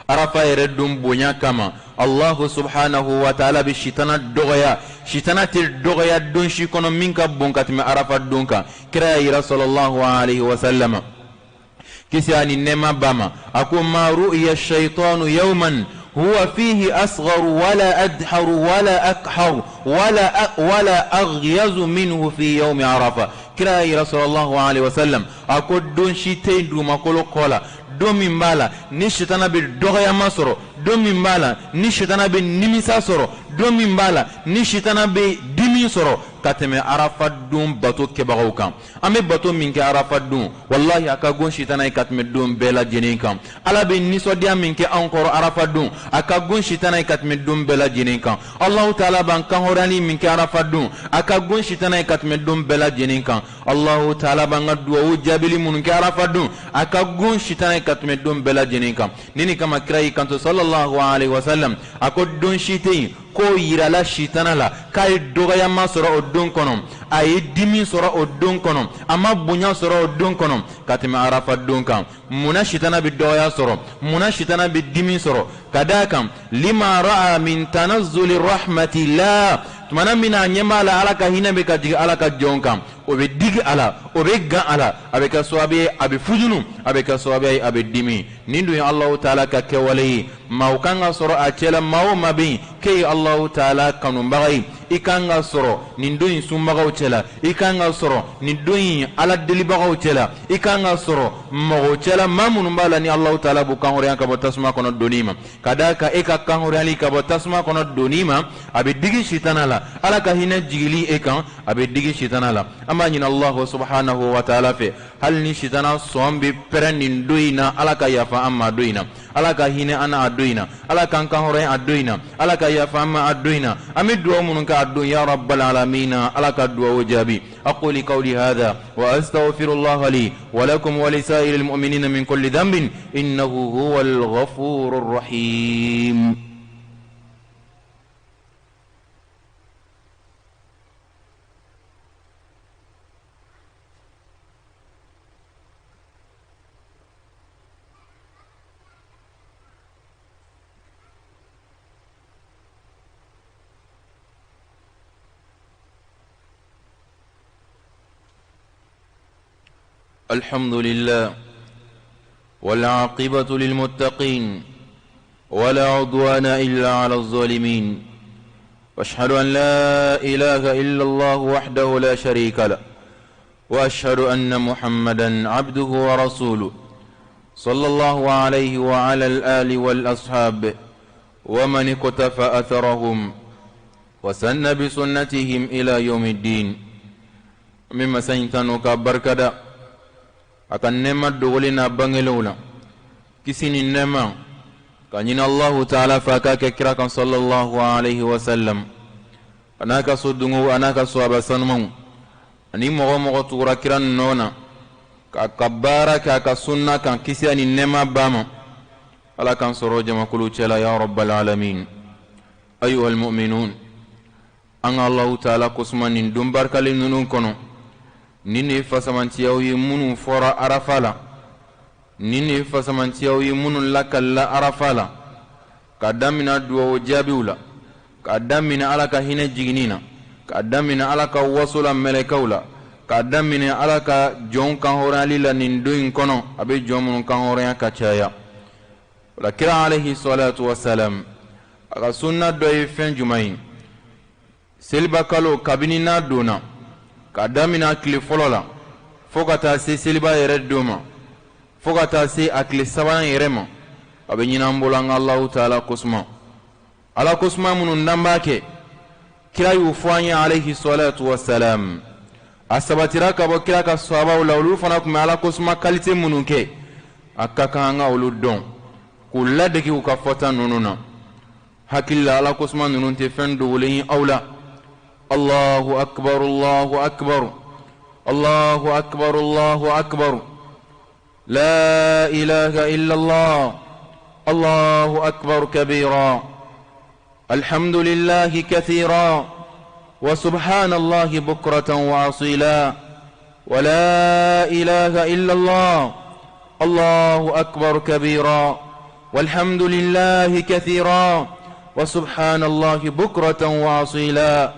Speaker 1: Arafa yɛrɛ don bonya kama, Allahu subhanahu wa taala bɛ sitana dɔgɔya. Sitana tɛ dɔgɔya don si kɔnɔ min ka bon ka tɛmɛ arafa don kan. Kira y'a yira sallallahu alaihi wa sallam, kisi ani nɛɛma b'a ma, a ko ma ru'iya shaytanu yawman huwa fihi asgharu wala adharu wala akharu wala aghyazu minhu fi yawmi arafa. Kira y'a yira sallallahu alaihi wa sallam, a ko don si tɛ yen dugumakolo kɔ la, don min b'a la ni sitana bɛ dɔgɔyama sɔrɔ, don min b'a la ni sitana bɛ nimisa sɔrɔ, don min b'a la ni sitana bɛ dimi sɔrɔ ka tɛmɛ arafa don bato kɛbagaw kan. An bɛ bato min kɛ arafa don, walahi a ka gon sitana ye ka tɛmɛ don bɛɛ lajɛlen kan. Ala bɛ nisɔndiya min kɛ anw kɔrɔ arafa don, a ka gon sitana ye ka tɛmɛ don bɛɛ lajɛlen kan. Alahu taala b'an kanhɔrɔnyali min kɛ arafa don, a ka gon sitana ye ka tɛmɛ don bɛɛ lajɛlen kan. Allahu taala b'an ka duwawu jaabili minnu kɛ arafa don, a ka gon sitana ye ka tɛmɛ don bɛɛ lajɛlen kan. Ni nin kama kira y'i kanto sallallahu alaihi wasallam, a ko don si tɛ yen k'o yirala sitana la k'a ye dɔgɔyama sɔrɔ o don kɔnɔ, a ye dimi sɔrɔ o don kɔnɔ, a ma bonya sɔrɔ o don kɔnɔ ka tɛmɛ arafa don kan. Munna sitana bɛ dɔgɔya sɔrɔ? Munna sitana bɛ dimi sɔrɔ? Ka d'a kan lima ra'a min tanazzuli rahmatillah, tumana min na a ɲɛ b'a la Ala ka hinɛ bɛ ka jigin Ala ka jɔn kan, o bɛ digi a la, o bɛ gan a la, a bɛ kɛ sababu ye a bɛ fujunu, a bɛ kɛ sababu ye a bɛ dimi. Nin dun ye Alahu taala ka kɛwale ye. Maaw kan ka sɔrɔ a cɛla, maa o maa bɛ yen k'e ye Alahu taala kanubaga ye, i kan ka sɔrɔ nin don in sunbagaw cɛla, i kan ka sɔrɔ nin don in Ala delibagaw cɛla, i kan ka sɔrɔ mɔgɔw cɛla maa minnu b'a la ni Alahu taala b'u kanhɔrɔnya ka bɔ tasuma kɔnɔ donni ma. Ka d'a kan e ka kanhɔrɔnyali ka bɔ tasuma kɔnɔ donni ma, a bɛ digi sitana la. Ala ka hinɛ jigili e kan, a bɛ digi sitana la. An b'a ɲini Alahu subahanahu wa taala fɛ, hali ni sitana sɔn bɛ pɛrɛn nin don in na, Ala ka yafa an ma a don in na, Ala ka hinɛ an na a don in na, Ala k'an kanhɔrɔnya a don in na, Ala ka yafa an ma a don in na. An bɛ dugawu minnu kɛ a don, ya rabbal alamina, Ala ka dugawu jaabi. Aqulu qawli hadha wa astaghfirullaha li wa lakum wa lisa'iril mu'minina min kulli dhanbin innahu huwal ghafurur rahim. الحمد لله والعاقبة للمتقين. ولا عدوان إلا على الظالمين واشهد أن لا إله إلا الله وحده لا شريك له واشهد أن محمدا عبده ورسوله صلى الله عليه وعلى الآل والأصحاب ومن اقتفى أثرهم وسن بسنتهم إلى يوم الدين مما سينتنك بركدا a ka nɛɛma dogolen n'a bangelenw la kisi ni nɛɛma ka ɲini allahu taala fɛ a k'a kɛ kira kan sallallahu alaihi wasallam a n'a ka so dungew a n'a ka sahaba sanumanw ani mɔgɔ o mɔgɔ tugura kira nɔ na k'a ka baara kɛ a ka sunna kan kisi ani nɛɛma b'a ma ala k'an sɔrɔ jamakulu cɛla ya rabbal alamin ayuha almu'minun An ka Alahu taala kosuma nin don barikalen ninnu kɔnɔ nin de ye fasamantiyaw ye minnu fɔra arafa la nin de ye fasamantiyaw ye minnu lakalila arafa la ka daminɛ dugawu jaabiw la ka daminɛ ala ka hinɛ jiginni na ka daminɛ ala ka waso la mɛlɛkɛw la ka daminɛ ala ka jɔnw kanhɔrɔnyali la nin don in kɔnɔ a bɛ jɔn minnu kanhɔrɔnya ka caya o la kira alayhi salatu wasalam a ka sunna dɔ ye fɛn jumɛn ye seliba kalo kabini n'a donna ka daminɛ a tile fɔlɔ la fo ka taa se seliba yɛrɛ don ma fo ka taa se a tile sabanan yɛrɛ ma a bɛ ɲini an bolo an ka Alahu taala kosuma ala kosuma minnu n'an b'a kɛ kira y'u fɔ an ye alayhi salatu wasalam a sabatira ka bɔ kira ka sahabaw la olu fana tun bɛ ala kosuma kalite minnu kɛ a ka kan an ka olu dɔn k'u ladege u ka fɔta ninnu na hakili la ala kosuma ninnu tɛ fɛn dogolen ye aw la allahu akbar allahu akbar allahu akbar allahu akbar la ilaha illallah allahu akbar kabira alhamdulillahi kathira wa subhanallahi bukratan wa asila ولا إله إلا الله الله أكبر كبيرا والحمد لله كثيرا وسبحان الله بكرة وأصيلا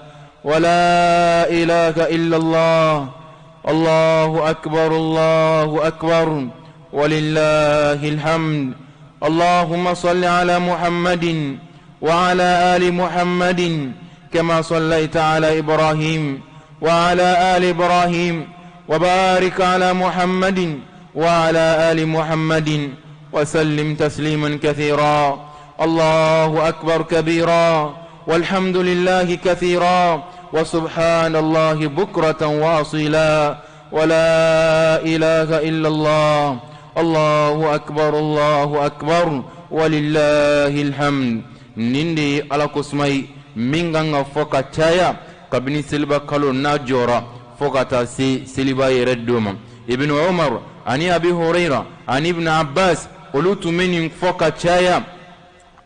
Speaker 1: ولا إله إلا الله الله أكبر الله أكبر ولله الحمد اللهم صل على محمد وعلى آل محمد كما صليت على إبراهيم وعلى آل إبراهيم وبارك على محمد وعلى آل محمد وسلم تسليما كثيرا الله أكبر كبيرا والحمد لله كثيرا وسبحان الله بكرة واصيلا ولا إله إلا الله الله أكبر الله أكبر ولله الحمد nin de ye ala kosuma ye min kan ka fɔ ka caya kabini seliba kalo n'a jɔra fo ka taa se seliba yɛrɛ don ma ibn umar ani abi hurayra ani ibn abbas olu tun bɛ nin fɔ ka caya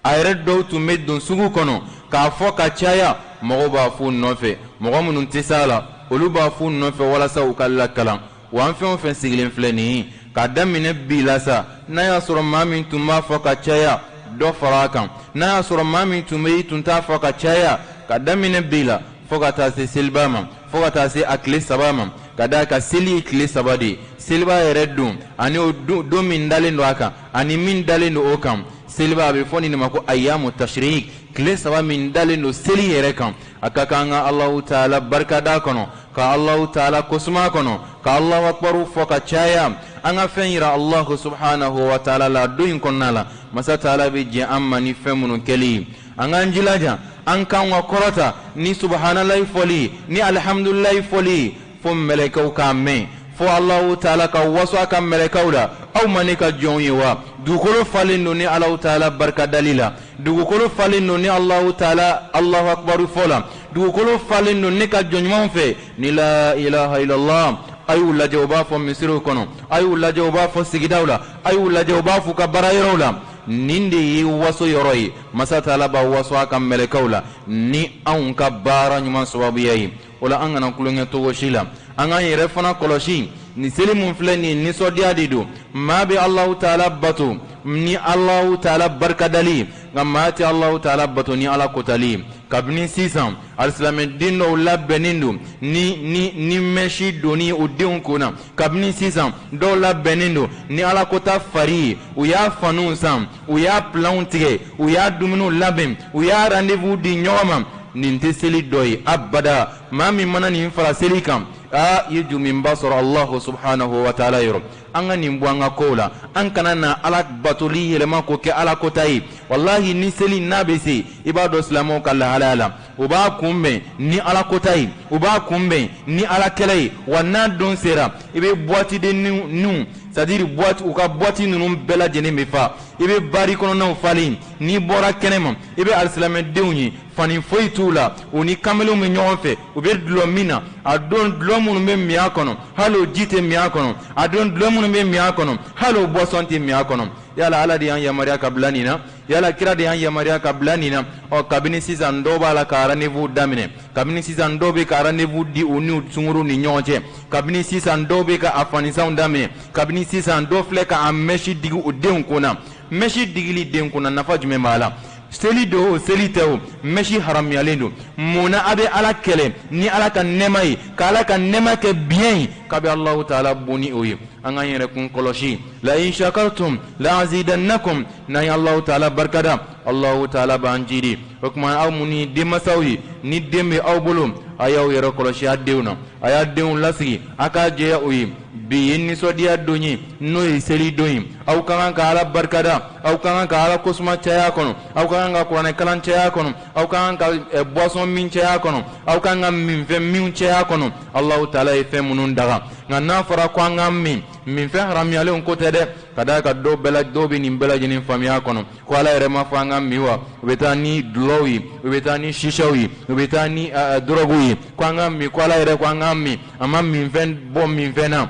Speaker 1: a yɛrɛ dɔw tun bɛ don sugu kɔnɔ k'a fɔ ka caya mɔgɔw b'a f'u nɔfɛ mɔgɔ minnu tɛ s'a la olu b'a f'u nɔfɛ walasa u ka lakalan wa an fɛn o fɛn sigilen filɛ nin ye k'a daminɛ bi la sa n'a y'a sɔrɔ maa min tun b'a fɔ ka caya dɔ fara a kan n'a y'a sɔrɔ maa min tun bɛ i tun t'a fɔ ka caya ka daminɛ bi la fo ka taa se seliba ma fo ka taa se a tile saba ma ka d'a kan seli ye tile saba de ye seliba yɛrɛ don ani o don min dalen don a kan ani min dalen don o kan seliba a bɛ fɔ nin de ma ko ayamu tashrik tile saba min dalen don seli yɛrɛ kan a ka kan ka Alahu taala barikada kɔnɔ ka Alahu taala kosuma kɔnɔ ka Alahu akbaru fɔ ka caya an ka fɛn yira Alahu subhanahu wa taala la don in kɔnɔna la masa taala bɛ jɛn an ma ni fɛn minnu kɛli ye an k'an jilaja an kan ka kɔrɔta ni subahanallahi fɔli ni alihamudulilayi fɔli fo mɛlɛkɛw k'a mɛn fo Alahu taala ka waso a ka mɛlɛkɛw la aw ma ne ka jɔnw ye wa dugukolo falen don ni Alahu taala barikadali la dugukolo falen don ni Alahu taala Alahu akibaru fɔ la dugukolo falen don ne ka jɔn ɲumanw fɛ ni la ilaha illallah a y'u lajɛ u b'a fɔ misiriw kɔnɔ a y'u lajɛ u b'a fɔ sigidaw la a y'u lajɛ u b'a fɔ u ka baara yɔrɔw la nin de ye waso yɔrɔ ye masa taala b'a waso a ka mɛlɛkɛw la ni anw ka baara ɲuman sababuya ye o la an kana tulonkɛ cogo si la an k'an yɛrɛ fana kɔlɔsi nin seli mun filɛ nin nisɔndiya de don maa bɛ Alahu taala bato ni Alahu taala barikadali ye. Nka maa tɛ Alahu taala bato ni Ala kotali ye. Kabini sisan alisilamɛden dɔw labɛnnen don ni ni ni mɛsi donni u denw kun na. Kabini sisan dɔw labɛnnen don ni Ala kota fari ye. U y'a faniw san, u y'a pilanw tigɛ, u y'a dumuniw labɛn, u y'a rendez-vous di ɲɔgɔn ma. Nin tɛ seli dɔ ye abada. Maa min mana nin fara seli kan, aa, i ye juruminba sɔrɔ Alahu subhanahu wa taala yɔrɔ. An ka nin bɔ an ka kow la. An kana na Ala batoli yɛlɛma k'o kɛ Ala kota ye. Walahi, ni seli n'a bɛ se, i b'a dɔn silamɛw ka lahalaya la, u b'a kunbɛn ni Ala kota ye, u b'a kunbɛn ni Ala kɛlɛ ye. Wa n'a don sera, i bɛ boîte de nuit, c'est à dire boîte, u ka boîte ninnu bɛɛ lajɛlen bɛ fa, i bɛ bari kɔnɔnaw falen. N'i bɔra kɛnɛ ma, i bɛ alisilamɛdenw ye, fani foyi t'u la, u ni kamalenw bɛ ɲɔgɔn fɛ, u bɛ dulɔ min na. A don, dulɔ minnu bɛ min a kɔnɔ, hali o ji tɛ min a kɔnɔ. A don, dulɔ minnu bɛ min a kɔnɔ, hali o boisson tɛ min a kɔnɔ. Yala Ala de y'an yamaruya ka bila nin na? Yala kira de y'an yamaruya ka bila nin na? Ɔ, kabini sisan dɔw b'a la ka rendez-vous daminɛ. Kabini sisan dɔw bɛ ka rendez-vous di u n'u sunguru ni ɲɔgɔn cɛ. Kabini sisan dɔw bɛ ka a fanisanw daminɛ. Kabini sisan dɔw filɛ ka a mɛsi digi u denw kun na. Mɛsi digili den kun na, nafa jumɛn b'a la? Seli don o, seli tɛ o, mɛsi haramuyalen don. Mun na a bɛ Ala kɛlɛ ni Ala ka nɛɛma ye, ka Ala ka nɛɛma kɛ biɲɛ ye, k'a bɛ Alahu taala bon ni o ye? An k'an yɛrɛ kun kɔlɔsi. La in shakartum la azidannakum. N'an ye Alahu taala barikada, Alahu taala b'an jidi. O tuma, aw minnu ye denmansaw ye, ni den bɛ aw bolo, a y'aw yɛrɛ kɔlɔsi a denw na, a y'a denw lasigi, a k'a jɛya u ye. Bi ye nisɔndiya don ye, n'o ye seli don ye. Aw ka kan ka Ala barikada, aw ka kan ka Ala kosuma caya kɔnɔ, aw ka kan ka kuranɛ kalan caya kɔnɔ, aw ka kan ka boisson min caya kɔnɔ, aw ka kan ka minfɛn min caya kɔnɔ, Alahu taala ye fɛn minnu daga. Nka n'a fɔra ko an ka min minfɛn haramuyalenw ko tɛ dɛ. Ka d'a kan dɔw bɛɛ la, dɔw bɛ nin bɛɛ lajɛlen faamuya kɔnɔ ko Ala yɛrɛ ma fɔ an ka min wa. U bɛ taa ni dulɔw ye, u bɛ taa ni sisaw ye, u bɛ taa ni dɔrɔguw ye, ko an ka min, ko Ala yɛrɛ ko an ka min, a ma minfɛn bɔ minfɛn na.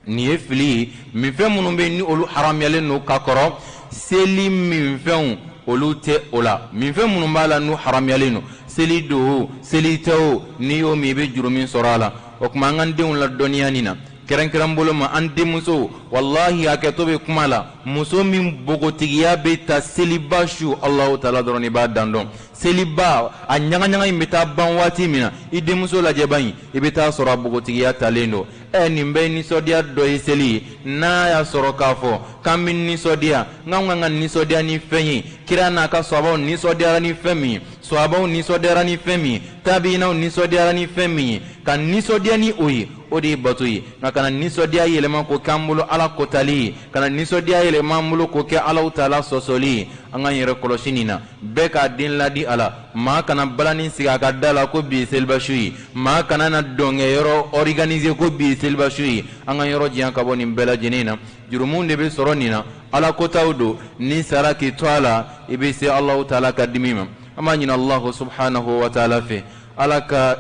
Speaker 1: Nin ye fili ye. Minfɛn minnu bɛ ni olu haramuyalen don ka kɔrɔ, seli minfɛnw olu tɛ o la. Minfɛn minnu b'a la n'u haramuyalen don, seli don o, seli tɛ o, n'i y'o min, i bɛ jurumin sɔrɔ a la. O tuma, an k'an denw ladɔnniya nin na, kɛrɛnkɛrɛn bolo ma an denmuso. Walahi, hakɛto bɛ kuma la, muso min npogotigiya bɛ ta seliba su, Alahu taala dɔrɔn de b'a dan dɔn. Seliba a ɲagaɲaga in bɛ taa ban waati min na, i denmuso lajɛba in, i bɛ taa sɔrɔ a npogotigiya talen don. Ɛ, nin bɛɛ ye nisɔndiya dɔ ye seli ye. N'a y'a sɔrɔ k'a fɔ k'an bɛ nisɔndiya, n'anw kan ka nisɔndiya ni fɛn ye, kira n'a ka sahabaw nisɔndiyara ni fɛn min ye, sahabaw nisɔndiyara ni fɛn min ye, tabiinaw nisɔndiyara ni fɛn min ye, ka nisɔndiya ni o ye, o de ye bato ye. Nka kana nisɔndiya yɛlɛma k'o k'an bolo Ala kotali ye, kana nisɔndiya yɛlɛma an bolo k'o kɛ Alahu taala sɔsɔli ye. An k'an yɛrɛ kɔlɔsi nin na. Bɛɛ k'a den ladi a la. Maa kana balani sigi a ka da la ko bi ye selibasu ye. Maa kana na dɔnkɛyɔrɔ organiser ko bi ye selibasu ye. An ka yɔrɔ janya ka bɔ nin bɛɛ lajɛlen na. Jurumu de bɛ sɔrɔ nin na, Ala kotaw don. Ni sara k'i to a la, i bɛ se Alahu taala ka dimi ma. An b'a ɲini Alahu subhanahu wa taala fɛ, Ala ka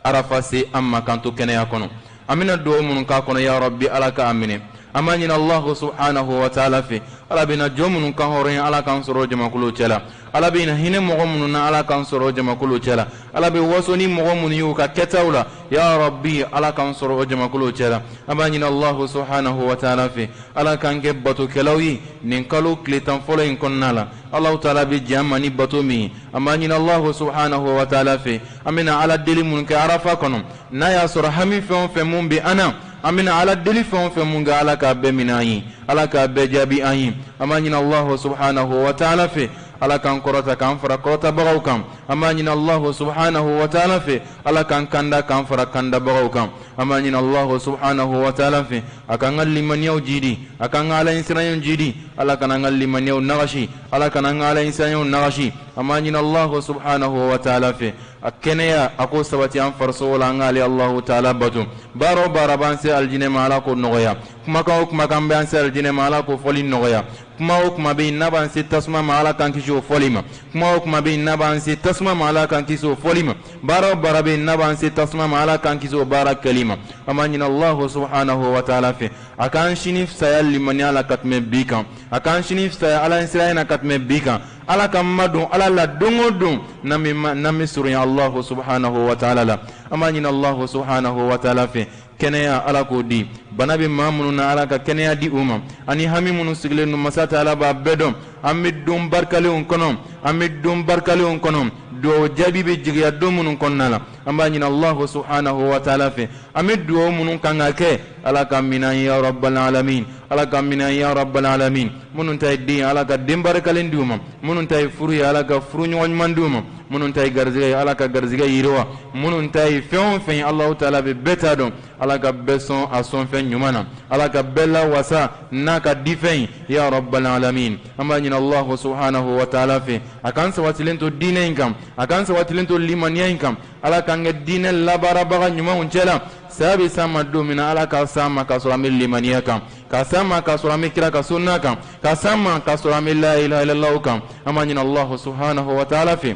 Speaker 1: arafa se an ma k'an to kɛnɛya kɔnɔ. An bɛna dugawu minnu k'a kɔnɔ, ya rabbi, Ala k'a minɛ. An b'a ɲini Alahu subhanahu wa taala fɛ, Ala bɛna jɔn minnu kan hɔrɔnya, Ala k'an sɔrɔ jamakulu cɛ la. Ala bɛna hinɛ mɔgɔ minnu na, Ala k'an sɔrɔ jamakulu cɛ la. Ala bɛ waso ni mɔgɔ minnu ye u ka kɛtaw la, ya rabbi, Ala k'an sɔrɔ o jamakulu cɛ la. An b'a ɲini Alahu subhanahu wa taala fɛ, Ala k'an kɛ batokɛlaw ye nin kalo tile 10 fɔlɔ in kɔnɔna la, Alahu taala bɛ diɲɛ an ma ni bato min ye. An b'a ɲini Alahu subhanahu wa taala fɛ, an bɛna Ala deli mun kɛ arafa kɔnɔ, n'a y'a sɔrɔ hami fɛn o fɛn mun bɛ an na, an bɛna Ala deli fɛn o fɛn mun kɛ, Ala k'a bɛɛ minɛ an ye, Ala k'a bɛɛ jaabi an ye. An b'a ɲini Alahu subhanahu wa taala fɛ, Ala k'an kɔrɔta k'an fara kɔrɔtabagaw kan. An b'a ɲini Alahu subhanahu wa taala fɛ, Ala k'an kanda k'an fara kandabagaw kan. An b'a ɲini Alahu subhanahu wa taala fɛ, a k'an ka limaniyaw jidi, a k'an ka Ala ɲɛsiranyaw jidi. Ala kana an ka limaniyaw nagasi, Ala kana an ka Ala ɲɛsiranyaw nagasi. An b'a ɲini Alahu subhanahu wa taala fɛ, a kɛnɛya a k'o sabati an farisogo la, an k'ale Alahu taala bato. Baara o baara b'an se alijinɛ ma, Ala k'o nɔgɔya. Kumakan o kumakan bɛ an se alijinɛ ma, Ala k'o fɔli nɔgɔya. Kuma o kuma bɛ yen n'a b'an se tasuma ma, Ala k'an kisi o fɔli ma. Kuma o kuma bɛ yen n'a b'an se tasuma ma, Ala k'an kisi o fɔli ma. Baara o baara bɛ yen n'a b'an se tasuma ma, Ala k'an kisi o baara kɛli ma. An b'a ɲini Alahu subhanahu wa taala fɛ, a k'an sini fisaya limaniya la ka tɛmɛ bi kan, a k'an sini fisaya Ala ɲɛsiranya na ka tɛmɛ bi kan. Ala k'an madon Ala la don o don n'an bɛ surunya Alahu subhanahu wa taala la. An b'a ɲini Alahu subhanahu wa taala fɛ. Kɛnɛya, Ala k'o di. Bana bɛ maa minnu na, Ala ka kɛnɛya di u ma. Ani hami minnu sigilen don, masa taala b'a bɛɛ dɔn. An bɛ don barikalenw kɔnɔ, an bɛ don barikalenw kɔnɔ, dugawu jaabi bɛ jigiya don minnu kɔnɔna la. An b'a ɲini Allahu subhanahu wa taala fɛ, an bɛ dugawu minnu kan ka kɛ, Ala ka minɛ ya rabbal alamin, Ala ka minɛ ya rabbal alamin. Minnu ta ye den, Ala ka den barikalen di u ma. Minnu ta ye furu ye, Ala ka furu ɲɔgɔn ɲuman di u ma. Minnu ta ye garijɛgɛ ye, Ala ka garijɛgɛ yiriwa. Minnu ta ye fɛn o fɛn ye, Allahu taala bɛ bɛɛ ta dɔn. Ala ka bɛɛ sɔn a sɔnfɛn ɲuman na, Ala ka bɛɛ lawasa n'a ka difɛn ye, ya rabbal alamin. An b'a ɲini Allahu subhanahu wa taala fɛ, a k'an sabatilen to diinɛ in kan, a k'an sabatilen to limaniya in kan. Ala k'an kɛ diinɛ labaarabaga ɲumanw cɛla. Saya bɛ s'an ma don min na, Ala ka s'an ma k'a sɔrɔ an bɛ limaniya kan, ka s'an ma k'a sɔrɔ an bɛ kira ka sunna kan, ka s'an ma k'a sɔrɔ an bɛ la ilaha illallah kan. An b'a ɲini Allahu subhanahu wa taala fɛ,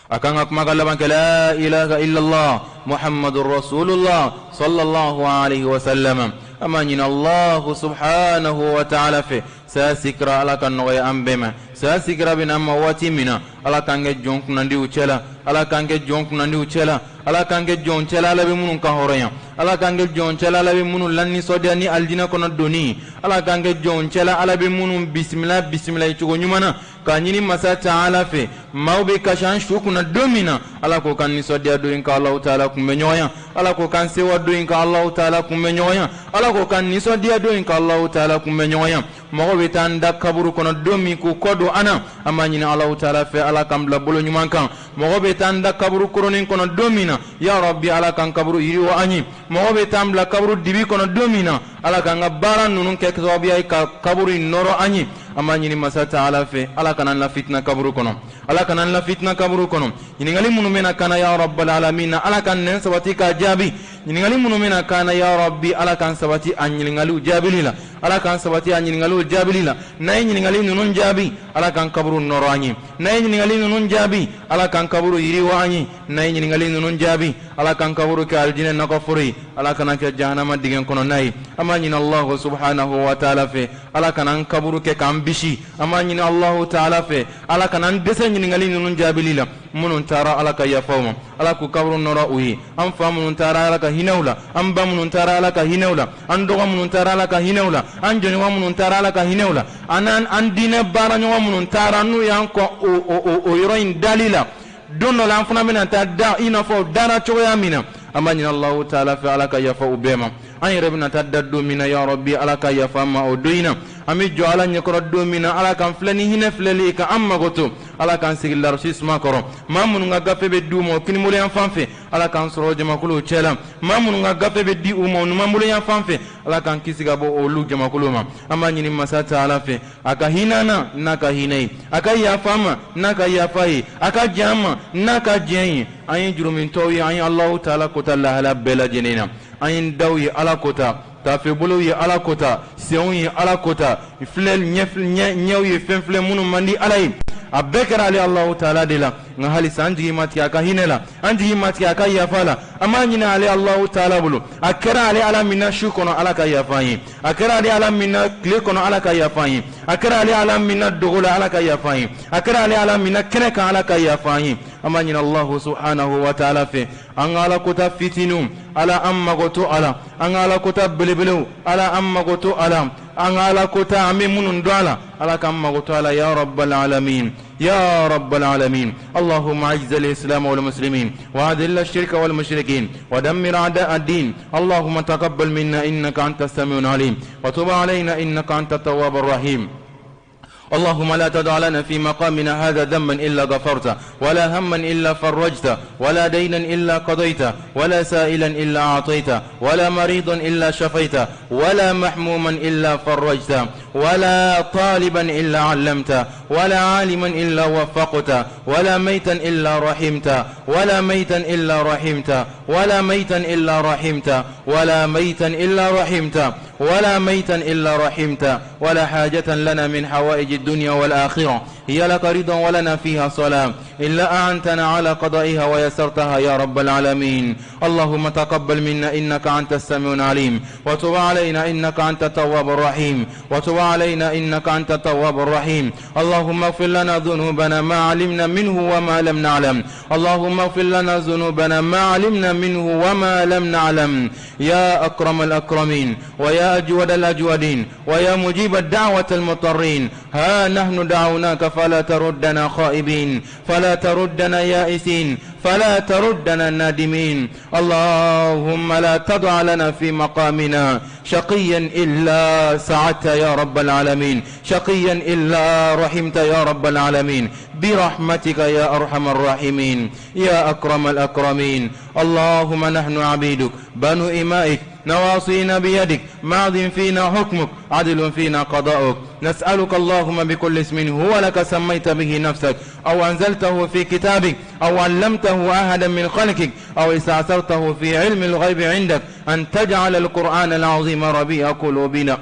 Speaker 1: a k'an ka kumakan laban kɛ la ilaha illallah muhammadur rasulullah sallallahu alaihi wa sallam. An b'a ɲini Allahu subhanahu wa taala fɛ, saya sikira, Ala ka nɔgɔya an bɛɛ ma. Saya sikira bɛ n'an ma waati min na, Ala k'an kɛ jɔn kunnandiw cɛla, Ala k'an kɛ jɔn kunnandiw cɛla, Ala k'an kɛ jɔn cɛla Ala bɛ minnu kan hɔrɔnya, Ala k'an kɛ jɔn cɛla Ala bɛ minnu lanisɔndiya ni alijinɛ kɔnɔ donni, Ala k'an kɛ jɔn cɛla Ala bɛ minnu bisimila bisimila cogo ɲuman na. K'a ɲini masa taala fɛ, maaw bɛ kasi an su kunna don min na, Ala k'o k'an nisɔndiya don in ka Alahu taala kunbɛ ɲɔgɔnya. Ala k'o k'an sewa don in ka Alahu taala kunbɛ ɲɔgɔnya. Ala k'o k'an nisɔndiya don in ka Alahu taala kunbɛ ɲɔgɔnya. Mɔgɔw bɛ taa an da kaburu kɔnɔ don min k'u kɔ don an na, an b'a ɲini Alahu taala fɛ, Ala k'an bila bolo ɲuman kan. Mɔgɔ bɛ taa an da kaburu koronnen kɔnɔ don min na, ya Rabbi, Ala k'an kaburu yiriwa an ye. Mɔgɔ bɛ taa an bila kaburu dibi kɔnɔ don min na, Ala k'an ka baara ninnu kɛ sababuya ye ka kaburu in nɔrɔ an ye. An b'a ɲini masa taala fɛ, Ala kana an lafitina kaburu kɔnɔ, Ala kana an lafitina kaburu kɔnɔ. Ɲininkali minnu bɛna k'an na, ya rabbal alamin, Ala k'an nɛn sabati k'a jaabi. Ɲininkali minnu bɛna k'an na, ya Rabbi, Ala k'an sabati a ɲininkaliw jaabili la, Ala k'an sabati a ɲininkaliw jaabili la. N'an ye ɲininkali ninnu jaabi, Ala k'an kaburu nɔrɔ an ye. N'an ye ɲininkali ninnu jaabi, Ala k'an kaburu yiriwa an ye. N'an ye ɲininkali ninnu jaabi, Ala k'an kaburu kɛ alijinɛ nakɔforo ye, Ala kana kɛ jahanama dingɛ kɔnɔna ye. An b'a ɲini Allahu subhanahu wa taala fɛ, Ala kana an kaburu kɛ k'an bisi. An b'a ɲini Allahu taala fɛ, Ala kana an dɛsɛ ɲininkali ninnu jaabili la. Minnu taara, Ala ka yafa u ma, Ala k'u kaburu nɔrɔ u ye. An fa minnu taara, Ala ka hinɛ u la. An ba minnu taara, Ala ka hinɛ u la. An dɔgɔ minnu taara, Ala ka hinɛ u la. An jɔɲɔgɔn minnu taara, Ala ka hinɛ u la. An an diinɛ baara ɲɔgɔn minnu taara, n'u y'an kɔn o yɔrɔ in dali la, don dɔ la an fana bɛna taa da i n'a fɔ dara cogoya min na, an b'a ɲini Alahu taala fɛ, Ala ka yafa u bɛɛ ma. An yɛrɛ bɛna taa da don min na, ya Rabbi, Ala ka yafa an ma o don in na. An bɛ jɔ Ala ɲɛkɔrɔ don min na, Ala k'an filɛ ni hinɛ filɛli ye ka an makoto. Ala k'an sigi larasi suma kɔrɔ. Maa minnu ka gafe bɛ di u ma o kinibolo yan fan fɛ, Ala k'an sɔrɔ o jamakuluw cɛ la. Maa minnu ka gafe bɛ di u ma o numanbolo yan fan fɛ, Ala k'an kisi ka bɔ olu jamakulu ma. An b'a ɲini masa taala fɛ, a ka hinɛ an na n'a ka hinɛ ye, a ka yafa an ma n'a ka yafa ye, a ka jɛn an ma n'a ka jɛn ye. An ye jurumintɔw ye, an ye Alahu taala kota lahala bɛɛ lajɛlen na. An ye daw ye Ala kota, taafebolow ye Ala kota, senw ye Ala kota, filɛ ɲɛw ye fɛn filɛ minnu man di Ala ye. A bɛɛ kɛra ale Alahu taala de la, nka halisa an jigi ma tigɛ a ka hinɛ la, an jigi ma tigɛ a ka yafa la. An b'a ɲini ale Alahu taala bolo, a kɛra ale Ala min na su kɔnɔ, Ala ka yafa an ye. A kɛra ale Ala min na tile kɔnɔ, Ala ka yafa an ye. A kɛra ale Ala min na dogo la, Ala ka yafa an ye. A kɛra ale Ala min na kɛnɛ kan, Ala ka yafa an ye. An b'a ɲini Alahu subhanahu wa taala fɛ, an ka Ala kota fitininw, Ala an mago to a la. An ka Ala kota belebelew, Ala an mago to a la. An ka Ala kota an bɛ minnu dɔn a la, Ala k'an mago to a la, ya rabbal alamin, ya rabbal alamin. Allahumma a'iz al-islam wal muslimin wa adhill ash-shirka wal mushrikin wa dammir a'da ad-din. Allahumma taqabbal minna innaka anta as-sami'ul alim wa tub alayna innaka anta at-tawwabur rahim. اللهم لا تدع لنا في مقامنا هذا ذنبا إلا غفرته، ولا هما إلا فرجته، ولا دينا إلا قضيته، ولا سائلا إلا أعطيته، ولا مريضا إلا شفيته، ولا محموما إلا فرجته، ولا طالبا إلا علمته، ولا عالما إلا وفقته، ولا ميتا إلا رحمته، ولا ميتا إلا رحمته، ولا ميتا إلا رحمته، ولا ميتا إلا رحمته، ولا ميتا إلا رحمته، ولا حاجة لنا من حوائج الدنيا والآخرة. هي لك رضا ولنا فيها صلاة إلا أعنتنا على قضائها ويسرتها يا رب العالمين. اللهم تقبل منا إنك أنت السميع العليم، وتب علينا إنك أنت التواب الرحيم، وتب علينا إنك أنت التواب الرحيم. اللهم اغفر لنا ذنوبنا ما علمنا منه وما لم نعلم. اللهم اغفر لنا ذنوبنا ما علمنا منه وما لم نعلم. يا أكرم الأكرمين ويا أجود الأجودين ويا مجيب الدعوة المضطرين، ها نحن دعوناك فلا تردنا خائبين، فلا تردنا يائسين، فلا تردنا نادمين. اللهم لا تضع لنا في مقامنا شقيا إلا سعدت يا رب العالمين، شقيا إلا رحمت يا رب العالمين، برحمتك يا أرحم الراحمين يا أكرم الأكرمين. اللهم نحن عبيدك بنو إمائك، نواصينا بيدك، ماض فينا حكمك، عدل فينا قضاؤك. نسألك اللهم بكل اسم هو لك سميت به نفسك، أو أنزلته في كتابك، أو علمته أحدا من خلقك، أو استأثرته في علم الغيب عندك، أن تجعل القرآن العظيم ربيع قلوبنا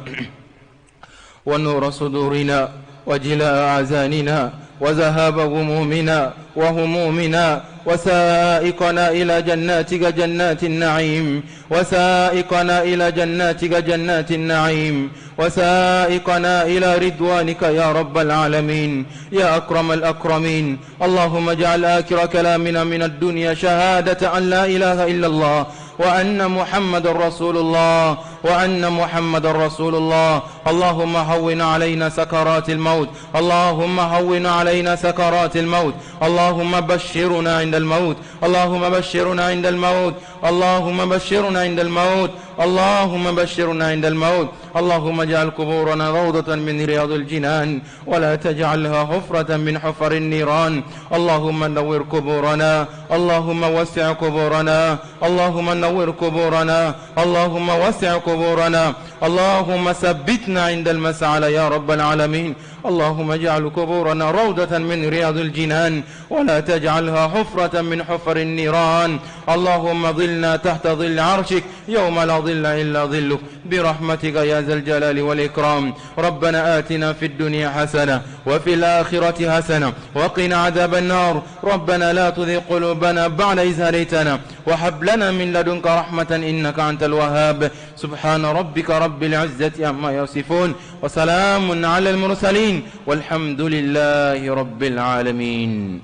Speaker 1: ونور صدورنا وجلاء أحزاننا وذهاب غمومنا وهمومنا، وسائقنا إلى جناتك جنات النعيم، وسائقنا إلى جناتك جنات النعيم، وسائقنا إلى رضوانك يا رب العالمين يا أكرم الأكرمين. اللهم اجعل آخر كلامنا من الدنيا شهادة أن لا إله إلا الله، وأن محمد رسول الله، وأن محمد رسول الله. اللهم هون علينا سكرات الموت، اللهم هون علينا سكرات الموت، اللهم بشرنا عند الموت، اللهم بشرنا عند الموت، اللهم بشرنا عند الموت، اللهم بشرنا عند الموت. اللهم اجعل قبورنا روضة من رياض الجنان، ولا تجعلها حفرة من حفر النيران. اللهم نور قبورنا، اللهم وسع قبورنا، اللهم نور قبورنا، اللهم وسع قبورنا، اللهم ثبتنا عند المسألة يا رب العالمين. اللهم اجعل قبورنا روضة من رياض الجنان، ولا تجعلها حفرة من حفر النيران. اللهم ظلنا تحت ظل عرشك يوم لا ظل إلا ظلك، برحمتك يا ذا الجلال والإكرام. ربنا آتنا في الدنيا حسنة وفي الآخرة حسنة وقنا عذاب النار. ربنا لا تزغ قلوبنا بعد إذ هديتنا، وهب لنا من لدنك رحمة إنك أنت الوهاب. سبحان ربك رب العزة عما يصفون، وسلام على المرسلين، والحمد لله رب العالمين.